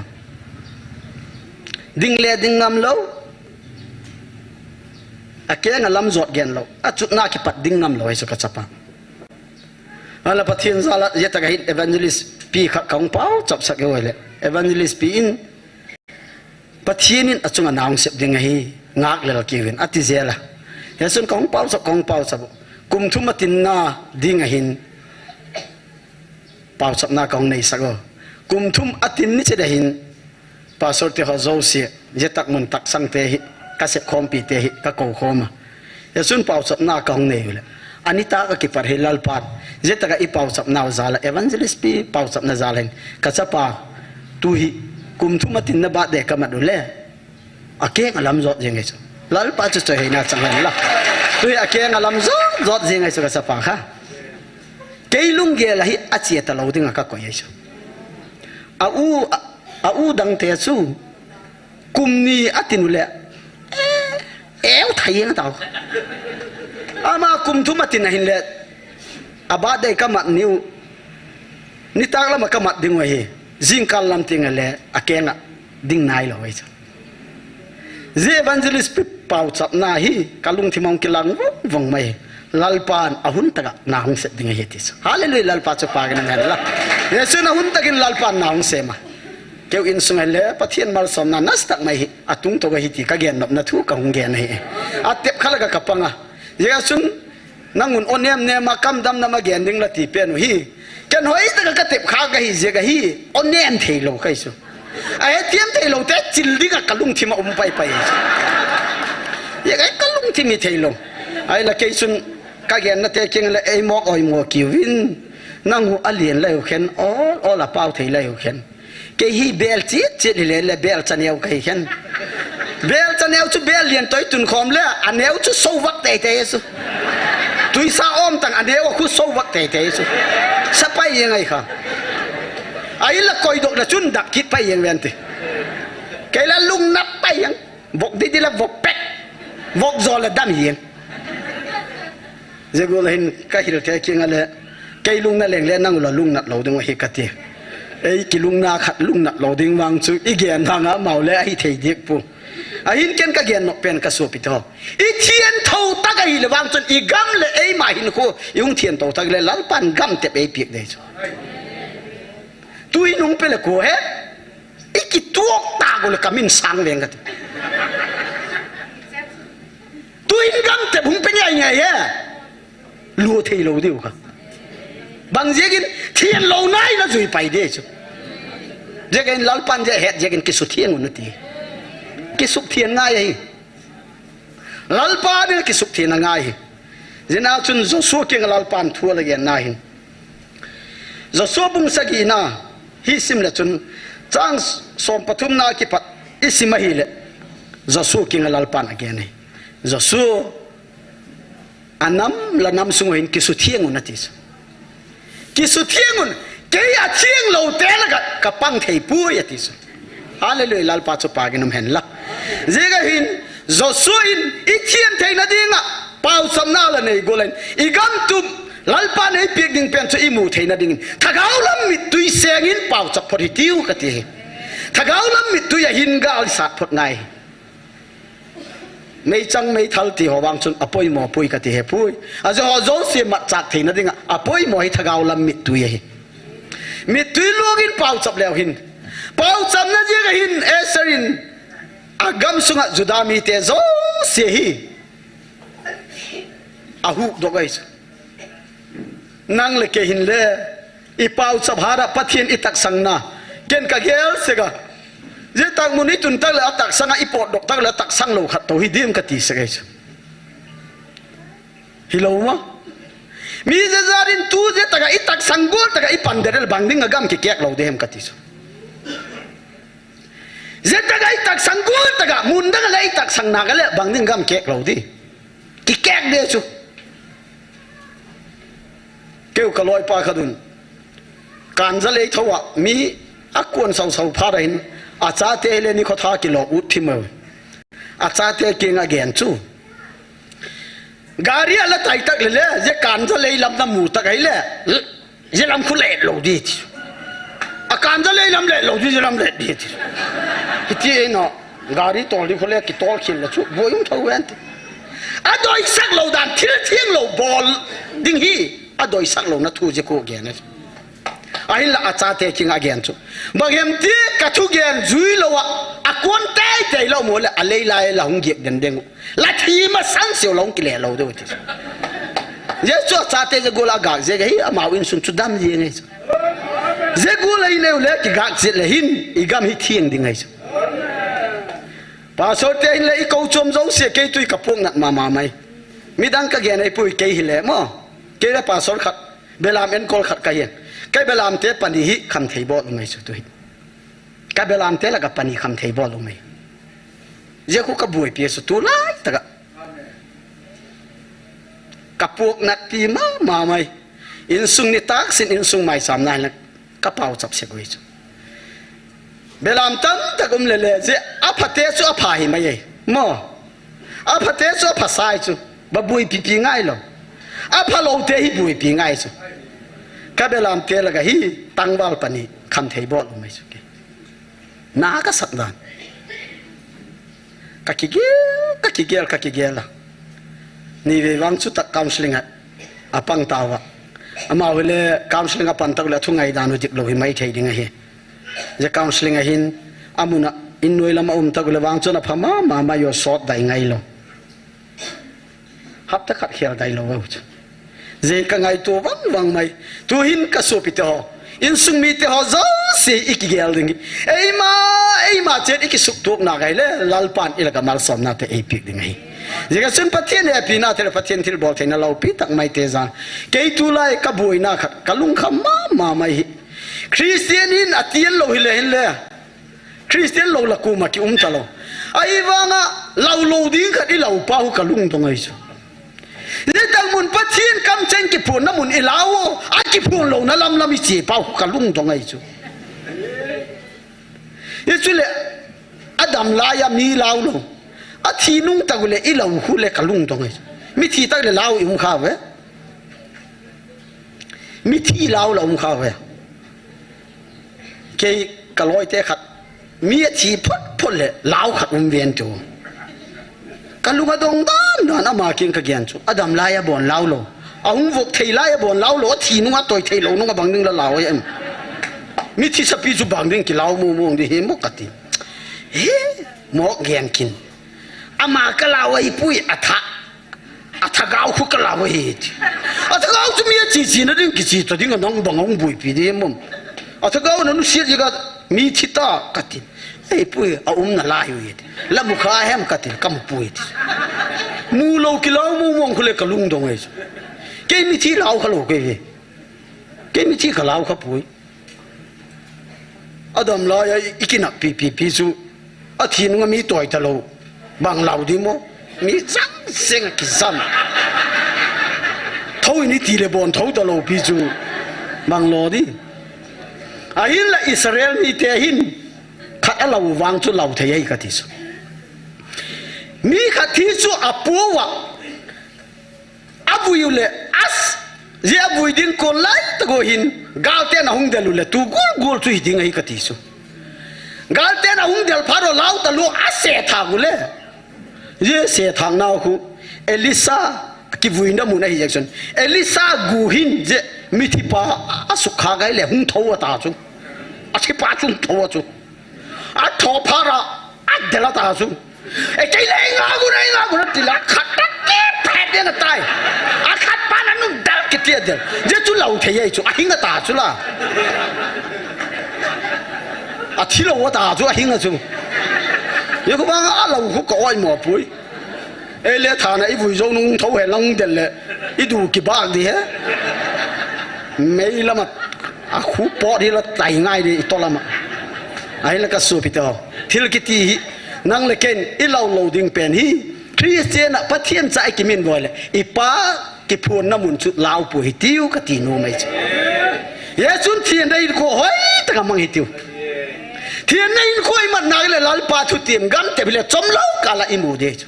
Ding le ding ngam lou. Akeng alam jot gen lou. Achutna kipat ding ngam lou ahi chu kachapa. Ahinla Pathen jal a jeh tak ahin evangelist pi khat kahung pao chap sak e le. Evangelist pi in Pathen in achunga nahung sep ding ahi, ngak lel kiuvin, ati jel a. Jesun kahung pao chap, kahung pao chap. Kum thum atinna ding ahin, pao chapna kahung nei sak o. Kum thum atin ni chet ahin, pastor te ho jouse, jeh tak mun taksang te hi, kasep khompi te hi, kakou khom a. Jesun pao chapna kahung nei u le. Anitah a kipat hi Lalpan. Jeh tak a i pao chapna u jal a evangelist pi pao chapna jal a hin. Kachapa tu hi kum thum atinna birthday kamat u le. Akeng alam jot jing ahi chu. Lalpa chu choi heina chang hen la. Tu hi akeng alam jot jot jing ahi chu kachapa kha. Kei lunggel a hi ache talou dinga kakoi ahi chu. A u, a, a u dang te chu. Kum ni atin u le, eh, eu thai jeng tao. Ama kum thum atin ahin le, a birthday kamat ni u. Nitah lama kamat ding u ahi. Jingkah lam ting a le, akeng a ding nailou ahi chu. Jeh evangelist pi pao chapna hi, kalungthim a hung kilang vong vong mai. Lalpan ahun tak a nahung sep ding ahi ti chu. Hallelujah, Lalpa chu pha kahin um hen la. Jesun ahun tak in Lalpan nahung sem a. Keu insung a le, Pathen malsomna nasa tak mai hi, atung tou ahi ti kagen nopna thu kahung gen ahi. Atep kha la ka kapang a. Jesun, nang un o nem nem a kamdam nam a gen ding la ti pen u hi. Ken hoitah a katep kha kahi jeh ahi, o nem thei lou kahi chu. Ahe tiam thei lou te chil ding a kalungthim a um pai pai. Jeh ahi kalungthim hi thei lou. Ahinla kei chun kagen na te kiang le ei mok oi mo kiuvin. Nang u alen lai u khen, ol, ol a pao thei lai u khen. Kei hi bel chet chet hi le le bel chaneo kahi khen. Bel chaneo chu bel lien toi tun khom le, aneo chu sovak tei tei chu. Tuisa om tang aneo khu sovak tei tei chu. Sapai jeng ahi kha. Ahinla koi dok na chun dap kit pai jeng ven ti. Kei la lungnat pai jeng. Vok di di la vok pek. Vok jo la dam jeng. Jeh gol a hin kahil te kiang a le, kei lungna leng le nang u la lungnat lou ding u ahi kati. Ei kilungna khat lungnat lou ding vang chu i gen vang a mau le ahi thei dik pu. Ahin ken kagen nop pen kasopite ho. I thian tho tak ahi le vang chun i gam le eima hin khu i hung thian tho tak le Lalpan gam tep ei piak dei chu. Tu i nung pe le ko he. I kituak ta ko le kamin sang veng kati. Tu in gam tep hung pe ngai ngai he. Lu thei lou diu kha. Bang jeh in thian lou nai na jui pai de chu. Jeh in Lalpan jeh het jeh in kisuthiang un ati. Kisuthian ngai ahi. Lalpa ding kisuthian ngai ahi. Jeh a chun Joshua kiang Lalpan thu ala gen na hin. Joshua bung sagi na hi sim le chun chang som pathum na kipat i sim ahi le. Joshua kiang Lalpan a gen ahi. Joshua a nam le nam sung hin kisuthiang un ati chu. Kisuthiang un, kei a thiang lou te la ka, ka pang thei pui ati chu. Hallelujah, Lalpa chu pha kahin um hen la. Jeh a hin, Joshua in i thian theina ding a, pauchapna la nei gol in, i gam tup, Lalpan ei piak ding pen chu i mu theina ding in, thagau lam mittui seng in pauchap phot hitiu kati hi. Thagau lam mittui a hin gal sat phot ngai. Meichang meithal ti ho vang chun apoimo poi kati hepoi. Ajeh ho jouse matchah theina dinga apoimo hi thagau lam mittui ahi. Mittui luangin paochap leu hin, paochapna jeh a hin Esther in agam sunga Juda mite jouse hi ahuhdoh ahi chu. Nang le kei hin le, ipaochap hat a Pathen itaksang na, ken kagel sek a. Jeh tah mun itun tah le ataksang a, ipotdoh tah le ataksang lou khat tou hi dim kati sek ahi chu. Hilou ma? Mi jejat in tu jeh tah a itaksang gol tah a ipan det le bang dinga gam kikek lou ding ham kati chu. Jeh tah a itaksang gol tah a mun dang le itaksang na ka le bang ding gam kek lou ding. Kikek ding chu. Keu kaloipa khat un. Kanjalei thou a mi akon sau sau phat a hin achate le nikho tha kilo ut thim e. Achate kinga gen chu. Gari a la tai tah le le, jeh Kanjalei lam namu tah a hi le, jeh lam khu le lou ding ti. A Kanjalei lam le lou ding, jeh lam le ding ti. Hiti e no, gari tol ding khu le kitol khel le chu, boi um thou ven ti. Adoisak lou dan, thil theng lou bol ding hi, adoisak louna thu jeh khu gen e. Ahinla achate kinga gen chu. Bang hem ti ka thugen jui lou a, akon teitei lou mo le, alei lai la hung giak den ding u. La thi masang seh u la hung kile lou ding u ti. Jeh chu achate jeh gol a gak jeh a hi amau insung chu dam jeng ahi chu. Jeh gol a inei u le kigak jeh le hin igam hi theng ding ahi chu. Pastor te hin le ikou chom jouse kei tui ka puak nat mama mai. Midang ka gen ahi poi kei hi le mo. Kei le pastor khat. Belam enkol khat ka hin. Ka belam te pani hi khamthei bol um ahi chu tu hi. Ka belam te la ka pani khamthei bol um ahi. Jeh khu ka buaipi chu tulai tah a. Ka puak nat pi mama mai. Insung nitak sin insung maicham na hin la ka paochap sek u ahi chu. Belam tamtah um le le, jeh aphate chu apha hi mai e. Mo. Aphate chu apha sai chu. Ba buaipi pi ngai lou. Apha lou te hi buaipi ngai chu. Ka belam te la ka hi tangval pani khamthei bol um ahi chu ke. Na ka sak dan. Ka kigel, ka kigel, ka kigel a. Ni vei vang chu tah counseling a, apang tauva. Amau hi le counseling a pan tah u le thu ngaidan u dik lou hi mai thei ding ahi. Jeh counseling a hin, amun a, in noi lam a um tah u le vang chun apha mama mai u sot dai ngai lou. Hapta khat khel dai lou u chu. Jeh ka ngaito vang vang mai. Tu hin ka sopi te ho. Insung mi te ho jouse i kigel ding. Eima, eima chet i kisuktuak na ka hi le, Lalpan i la ka malsomna te ei piak ding ahi. Jeh ka chun Pathen hepina te le Pathen thilbol theina loupi tak mai te jan. Kei tulai ka buaina khat, ka lungkham mama mai hi. Christian in atian lou hi le hin le. Christian lou la koma ki um ta lou. Ahivanga lau lou ding khat i lau pa hu ka lungdong ahi chu. Jeh tah mun Pathen kamcheng kiphonna mun i lau u, akiphon louna lam lam i che pa hu ka lungdong ahi chu. Hichu le, adam lai a mi lau lou. Athi nung tah u le i lau hu le ka lungdong ahi chu. Mithi tah u le lau i um kha ve. Mithi lau la um kha ve. Kei ka loi te khat. Mi athi phot phot le lau khat um ven tu. Ka lung adong dan dan ama kin ka gen chu. Adam lai a bon lau lou. Ahung vok thei lai a bon lau lou. Athi nung a toi thei lou nung a bang ding la lau em. Mithi sapi chu bang ding ki lau mu mu ding hi mo ka ti. He, mo gen kin. Ama ka lau ahi pui a tha. A thagau khu ka lau ahi ti. A thagau chu mi a chi chi na ding ki chi ta ding a nang bang hung buaipi ding mom. A thagau na nu siat ji ka mi thi ta ka ti. Ei pui a um na lai u ti. La mu kha hem ka ti ka mu pui ti. Mu lou ki lau mu mong khu le ka lungdong ahi chu. Kei mithi lau kha lou kei ve. Kei mithi ka lau kha pui. Adam lai a i kinap pi pi pi chu. Athi nung a mi toi ta lou. Bang lau di mo. Mi chang seng a kizam. Tho in i ti le bon tho ta lou pi chu. Bang lo di. Ahin la Israel mi te hin. Khat a lau vang chu lau thei ahi ka ti chu. Mi khat thi chu a pu a. Avui u le, as, jeh avui ding kon lai tah u hin, galten ahung del u le, tu gul gul chu hi ding ahi ka ti chu. Galten ahung del phat u lau ta lou, ase tha u le. Jeh se thang nau khu, Elisha kivuina mun ahi jeh chun, Elisha gu hin jeh mithipa asukha gai le hung tho ata chu. Athipa chu hung tho a chu. Atho phara, adel ata chu. E kei le nga gu na, nga gu na tila khat ta ti phet ding atai. Akhat pa na nung del kiti adel. Jeh chu lau thei ei chu, ahing ata chu la. Athi lou ata chu, ahing a chu. Ye khu bang a lau khu ka oi mo pui. Ei le thana i vui jou nung tho he lang del le, i du kibak di he. Mei lama, a khu pot hi la tai ngai di i to lama. Ahi la ka supi to. Thil kiti hi, nang le ken i lau lou ding pen hi. Christian a Pathian cha i kimin boi le, i pa kiphonna mun chu lau pu hi tiu ka ti nu mai chu. Ye chun thian dei ko hoi ta ka mang hi tiu. Thian nei ko i mat na le Lalpa thu tim gam te bile chom lou ka la i mu de chu.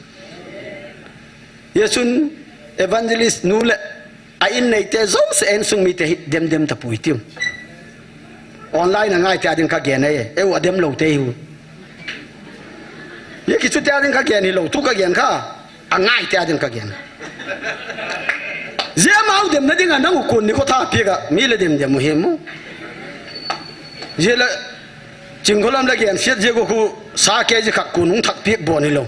Ye chun evangelist nu le a in nei te zo se en sung mi te hi dem dem ta pui tiu. Online a ngai te ading ka gen ai, e u a dem lou te hi u. Ye ki chu te ading ka gen hi lou, tu ka gen kha. A ngai te ading ka gen. Jeh mau dem na ding a nang u kun ni ko tha pi ka, mi le dem dem u hi mu. Jeh le Chingkholam le gensiat jeh ko khu sa kg khat kun hung thak piak bon hilou.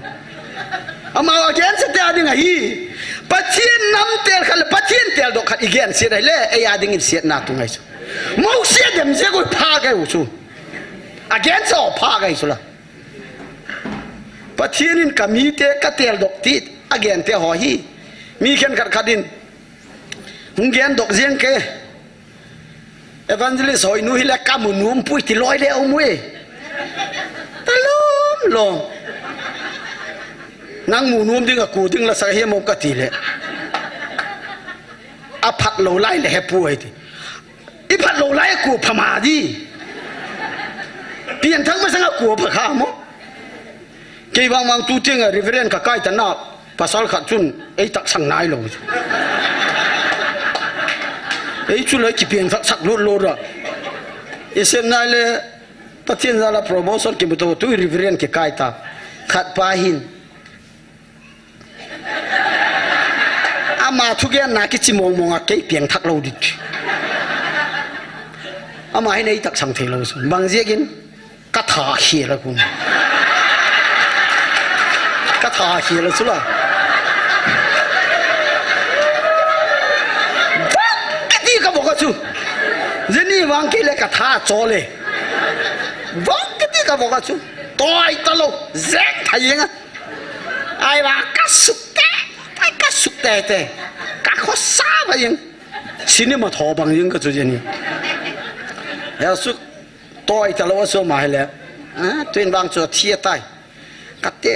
Amau a gensiat te ading ahi. Pathian nam tel khat le Pathian tel dok khat i gensiat ahile, ei ading in siatna tung ahi chu. Mosi a dem jeh ko pha ka u chu. A gensiat pha ka hi chu la. Pathian in ka mite ka tel dok ti a gen te ho hi. Mi khen khat khat in hung gen dok jeng ke. Evangelist hoi nu hi le ka mu nuam pui ti loi le um e. Ta lom lom. Nang mu nuam ding a ku ding la sa hi mo ka ti le. A phat lou lai le he pu ai ti. I phat lou lai a ku pha ma di. Pian thang ma sang a ku pha kha mo. Kei vang vang tu tiang a Reverend ka kai ta na pasal khat chun ei tak sang nai lou. Ei chu lai ki pian thak sak lut lo ra. I sem nai le Pathian jal a promotion ki mu to tu Reverend ki kai ta. Khat pa hin. Ama thugenna kichi mong mong a kei piang thak lou dit. Ama hin ei tak sang thei lou. Bang jeh in ka tha khel a kun. Ka tha khel a chu la. Vak ka ti ka bok a chu. Jeni vang kei le ka tha cho le. Vak ka ti ka bok a chu. Toi ta lou. Jeng tha jeng a. Ai va ka suk te, ai ka suk te te. Ka khosa va jeng. Cinema tho bang jeng ka chu jeni. Ya suk toi ta lou a so ma hele. Ah, tuin vang chu thi tai. Ka te.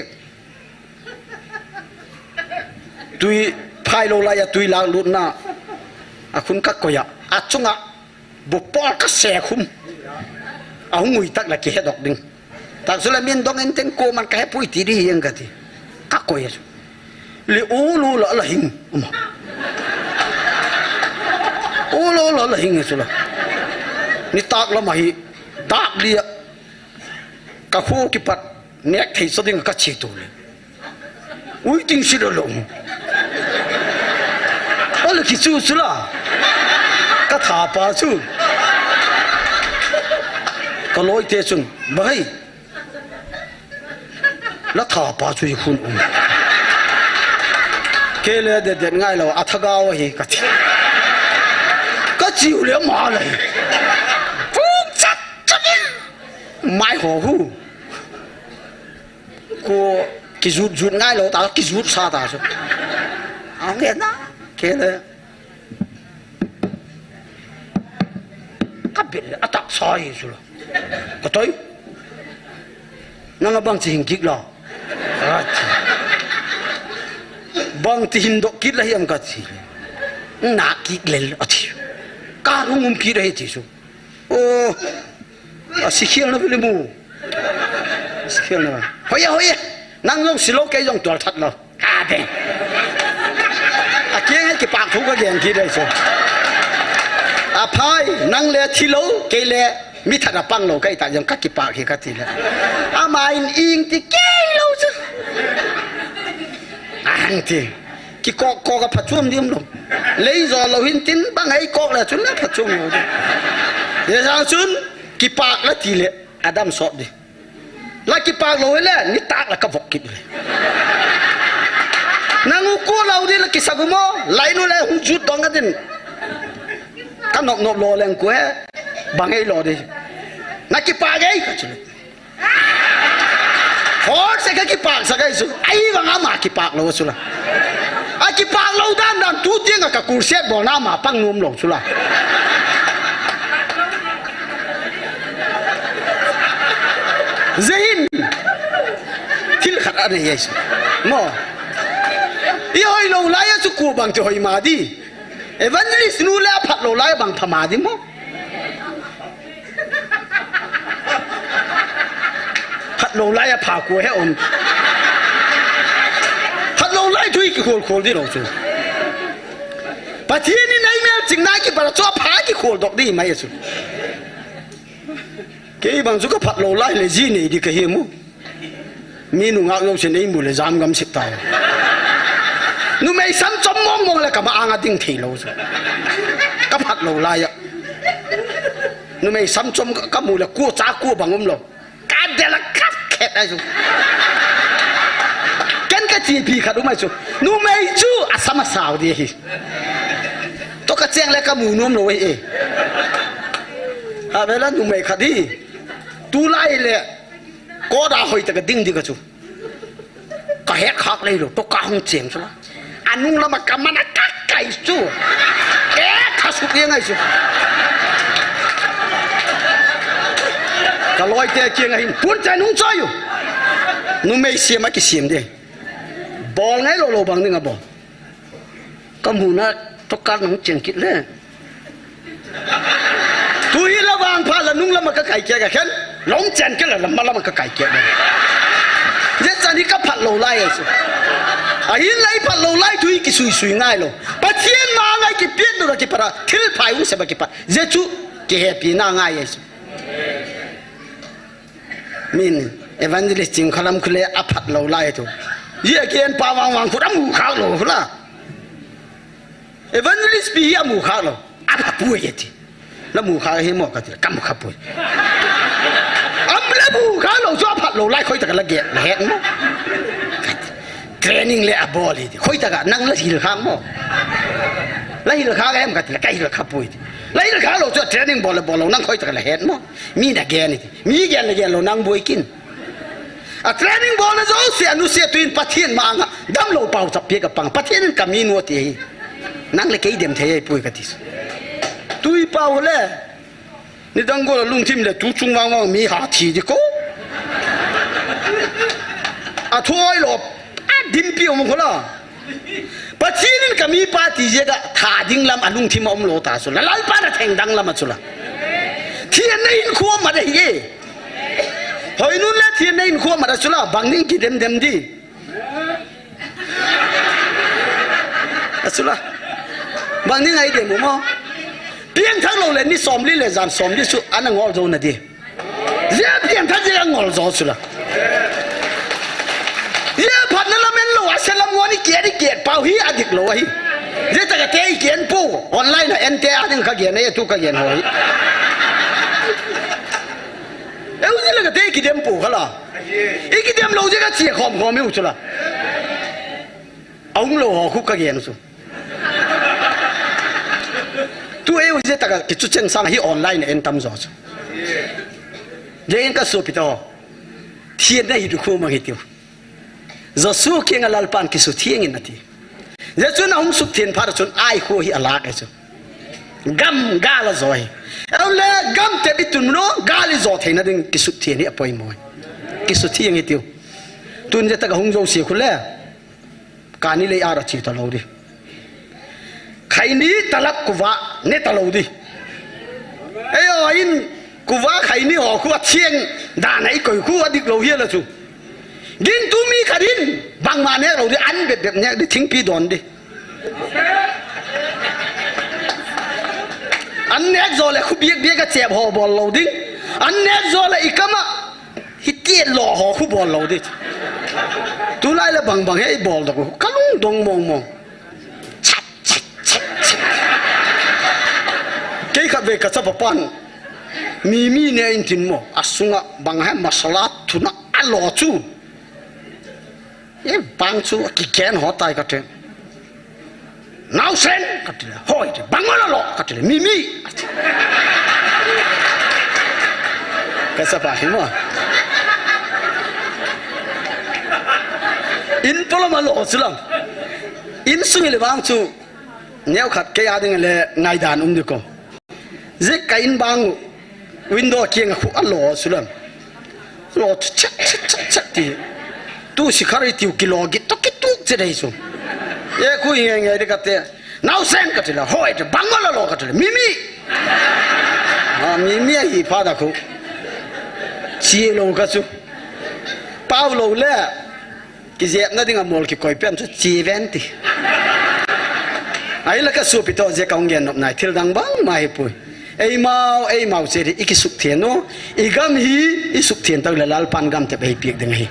Tui phai lou lai a tui lak lut na. A khun ka koi a. A chunga. Bupol ka se khum. A hung ui tak la ki he dok ding. Tak chu la min dong en ten ko man ka he pui ti di hi ang ka ti. Ka koi a chu. Le u lu la la hing. Uma. U lu la la hing chu la. Ni tak la ma hi. Dak li a. Ka khu ki pat. Nek thei so ding ka chi tu le. Ui ting si lo lo. Ole ki chu chu la. Ka tha pa chu. Ka loi te chun. Bai. La tha pa chu i khun um. Kei le det det ngai lo a tha gao hi ka ti. Ka chi u le ma le. Pung chat chat in. Mai ho hu. Ko kijut jut ngai lo ta, kijut sa ta chu. Ang e na, kei le. Ka bil le, a tak sa hi chu la. Ka toi. Nang a bang chi hing kik la. A chi. Bang ti hin dok kit la hi am ka chi. Na kik le a chi. Ka rung um kit la hi chi chu. O. A si khial na vile mu. A si khial na. Hoiya, hoiya. Nang jong si lo, kei jong tual that lo. Ka te. A kiang he kipak thu ka gen kit dai chu. A phai, nang le thi lo, kei le mi that a pang lo, kei ta jong ka kipak hi ka ti le. Ama in ing ti kei lo chu. Ang ti. Kikok kok a phatchom ding umlou. Lei jo lou hin tin bang ei kok le chun le phatchom lou ding. Hijeh chun kipak la ti le adam sot ding. La kipak lou le, nitah la ka vok kit le. Nang u ko lou ding la kisa gu mo, lai nu le hung jut dong a din. Ka nop nop lou leng ko he, bang ei lou ding. Na kipak ei ka chu le. Hor se ka kipak sa ka isu, ai bang ama kipak lou su la. A kipak lou dan dan tu tiang a ka kurset bol na ama pang nom lou su la. Zehin. Thil khat a nei ai su. Mo. I hoi lou lai a chu ko bang ti hoi ma di. Evangelist nu le a phat lou lai bang pha ma di mo. Phat lou lai a pha ko he om. Phat lou lai thu i kikhol khol di lou chu. Pathian in ei mel ching na kipah chu a pha kikhol dok di mai chu. Kei bang chu ka phat lou lai le ji nei di ka hi mu. Mi nungak jousen ei mu le jam gam sip tai. Numei sam chom mong mong le ka ma anga ding thei lou chu. Ka phat lou lai a. Numei sam chom ka, ka mu le ko cha ko bang um lou. Ka de la ka khet ai chu. Ken ka chi pi khat um ai chu. Numei chu a sam a sao di hi. To ka cheng le ka mu nom lou e. A vela numei khat di. Tu lai le. Ko da hoi ta ka ding di ka chu. Ka het khak lei lou, to ka hung cheng chu la. A nung lama ka man a ka kai chu. E, ka suk e ngai chu. Ka loi te kiang a hin, pun te nung choi u. Numei siam a kisiam de. Bol ngai lou lou bang ding a bol. Ka mu na to ka nung cheng kit le. Tu hi la vang pha la nung lama ka kai kek a khen. Long chen ke la lama lama ka kai kek le. Jeh chan hi ka phat lou lai ai chu. Ahin lai phat lou lai tu hi kisui sui ngai lou. Pathian ma ngai kipiak lou la kipara. Thil phai u se ba kipat. Jeh chu kihepi na ngai ai chu. Min evangelist ching khalam khule a phat lou lai tu. Ye kien pa vang vang khut a mu khak lou khula. Evangelist pi hi a mu khak lou. A pha pui ye ti. La mu khak hi mo ka ti. Ka mu kha pui. Am la mu khak lou chu a phat lou lai khoi ta ka la ge la het mo. Training le a bol hi ti. Khoi ta ka nang la hil khak mo. La hil khak em ka ti la ka hil kha pui ti. La hil khak lou chu training bol le bol lou nang khoi ta ka la het mo. Mi na gen hi ti. Mi gen le gen lou nang boi kin. A training bol na jouse a nu se tuin Pathian ma anga damlou pau chap pia ka pang. Pathian in ka mi nu ti hi. Nang le kei dem thei ai pui ka ti. Tui pau le. Ni dang go la lungthim le tu chung vang vang mi ha thi di ko. A thoi lo. A dim pi um ko la. Pathian in ka mi pa ti jeh a tha ding lam a lungthim a um lou ta chu. La Lalpa na theng dang lam a chu la. Thian na in khuam ma de hi e. Hoi nun le thian na in khuam ma da chu la. Bang ning ki dem dem di. A chu la. Bang ning ai dem mo. Piang thak lou le ni som li le jan som li chu ana ngol jo na di. Jia piang thak jia ngol jo chu la. Jia phat na lam en lou, a se lam ngol ni kiat, ni kiat pau hi a dik lou ahi. Jia ta ka te i kian pu, online a en te a ding ka gen, e tu ka gen ho hi. Eu jia la ka te i kidem pu kha la. I kidem lou jia ka chia khom khom i u chu la. A um lou ho khu ka gen chu. Tu eu jia ta ka kichu cheng sang hi online a en tam jo chu. Jia in ka su pi to. Thian na hi du khu mang hi tiu. Joshua kiang a Lalpan kisuthiang in ati. Jeh chun ahung sukthian phat chun Ai kho hi alak e chu. Gam gal ajo hi. Eule gam te bitun no gal ijo theina ding kisuthian hi apoimo. Kisuthiang hi tiu. Tun jeh tak ahung jo si khu le. Kani lei ara chi ta lo di. Khaini talap kuva ne ta lo di. Eio in kuva khaini ho khu athiang dan a i koi khu adik lo hi la chu. Gin tu mi khat in bangma nek lo di, an bep bep nek di, thingpi don di. An nek jo le khu biak biak a chep ho bol lo ding. An nek jo le i kama Hiti lo ho khu bol lo di. Tulai le bang bang he i bol dok. Ka lung dong mong mong. Chat, chat, chat, chat. Kei khatvei kachapa pan Mimi nei in tin mo, asunga bang he masala thuna alo chu. E bang chu kiken ho tai kati. Naosen kati le, hoi ti, bang alo lo kati le, Mimi. Kachapa hi mo. In polam alo chu lam. Insung le bang chu. Neokhat kei a ding le ngaidan um ding ko. Jeh ka in bang u, window kiang a khu alo chu lam. Lo chu chat, chat, chat, chat ti. Tu sikhar i tiu kilo git to kituk che dei chu. E khu nge nge ding kati. Naosen kati le, hoi te, bang alo lo kati le, Mimi. A, Mimi ahi phat a khu. Chi lo ka chu. Pau lo le. Kijepna dinga mol kikoi pen chu chi ven ti. Ahinla kasopi to jeh a kahung gen nop nai thil dang bang ma hi pui. Eimau, eimau che di i kisukthen u. I gam hi i sukthen tau le Lalpan gam tep ei piak ding ahi.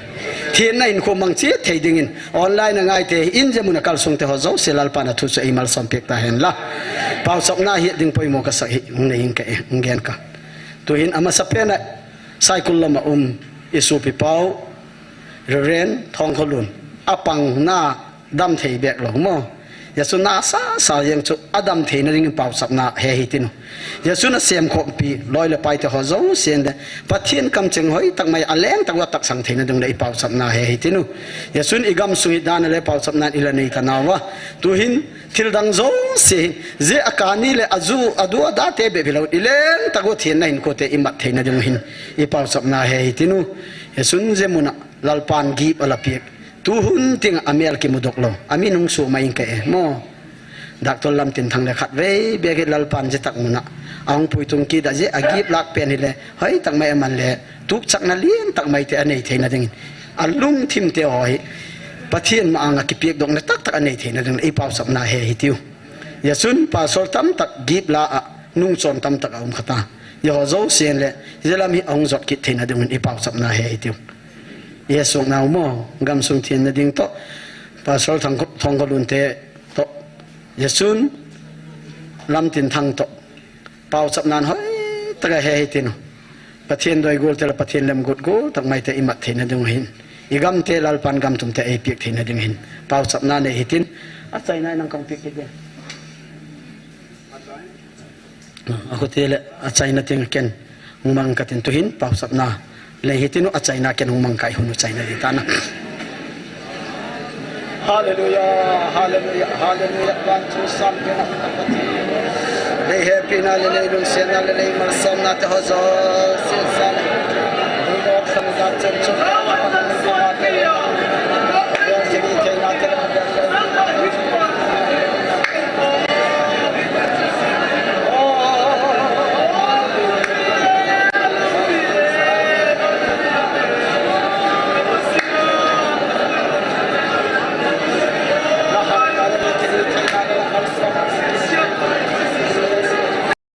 Thenna in khu mang che thei dingin online a ngai te in je mun a kalsung te ho jouse Lalpan a thu chu ei malsom piak ta hen la. Pauchapna hi ding poimo kasak hi hung nei in ka e, hung gen ka. Tuhin amasa pen a Saikul lam a um i sopi pau Reverend Thongkholun, apang na dam thei bek lo mo. Jesu na sa sa jeng chu adam theina dingin pauchapna he hi tinu. Jesu na semkhompi loi le pai te ho jousen le Pathen kamcheng hoi tak mai a leng tak uva taksang theina ding le i pauchapna he hi tinu. Jesun i gamsung hi dan le pauchapna i la nei ta nauva. Tuhin thil dang jouse, jeh a kani le aju, adu ada te bep hilou, i leng tak uva thenna hinkho te i mat theina ding hin i pauchapna he hi tinu. Jesun je mun a Lalpan gift a la piak. Tuhun ting a mel kimu dok lou. Amin hung suh mai in ka e mo. Doctor Lamtinthang le khatvei bek hi Lalpan je tak mun a ahung puitung kit a jeh a gift lak pen hi le hoi tak mai a man le tukchakna lien tak mai te a nei theina dingin. A lungthim te ho hi Pathen ma anga kipiak dokna tak tak a nei theina ding le i pauchapna he hi tiu. Jesun pastor tam tak gift la a nungchon tam tak a um kha ta. Jeho jousen le je lam hi ahung jot kit theina dingin i pauchapna he hi tiu. Jesu nau mo, gamsung thenna ding to. Pastor Thang, Thongkholun te to. Jesun Lamtinthang to. Pauchapnan hoi tak a he hi tinu. Pathen doi gol te la Pathen lem gut gol tak mai te i mat theina ding hin. I gam te Lalpan gam tum te ei piak theina ding hin. Pauchapna nei hi tin. Achaina nang kong piak hi de. Akhu te le achaina ting ken hung mang ka tin tuhin pauchapna. Lei hi tinu achaina ken hung mang kai hunu chaina di ta na. Hallelujah, hallelujah, hallelujah. One, two, Psalm ken. Lei hepina le lei lungsetna le lei malsomna te ho jouse sa le. Hung dok sang jat chen chu.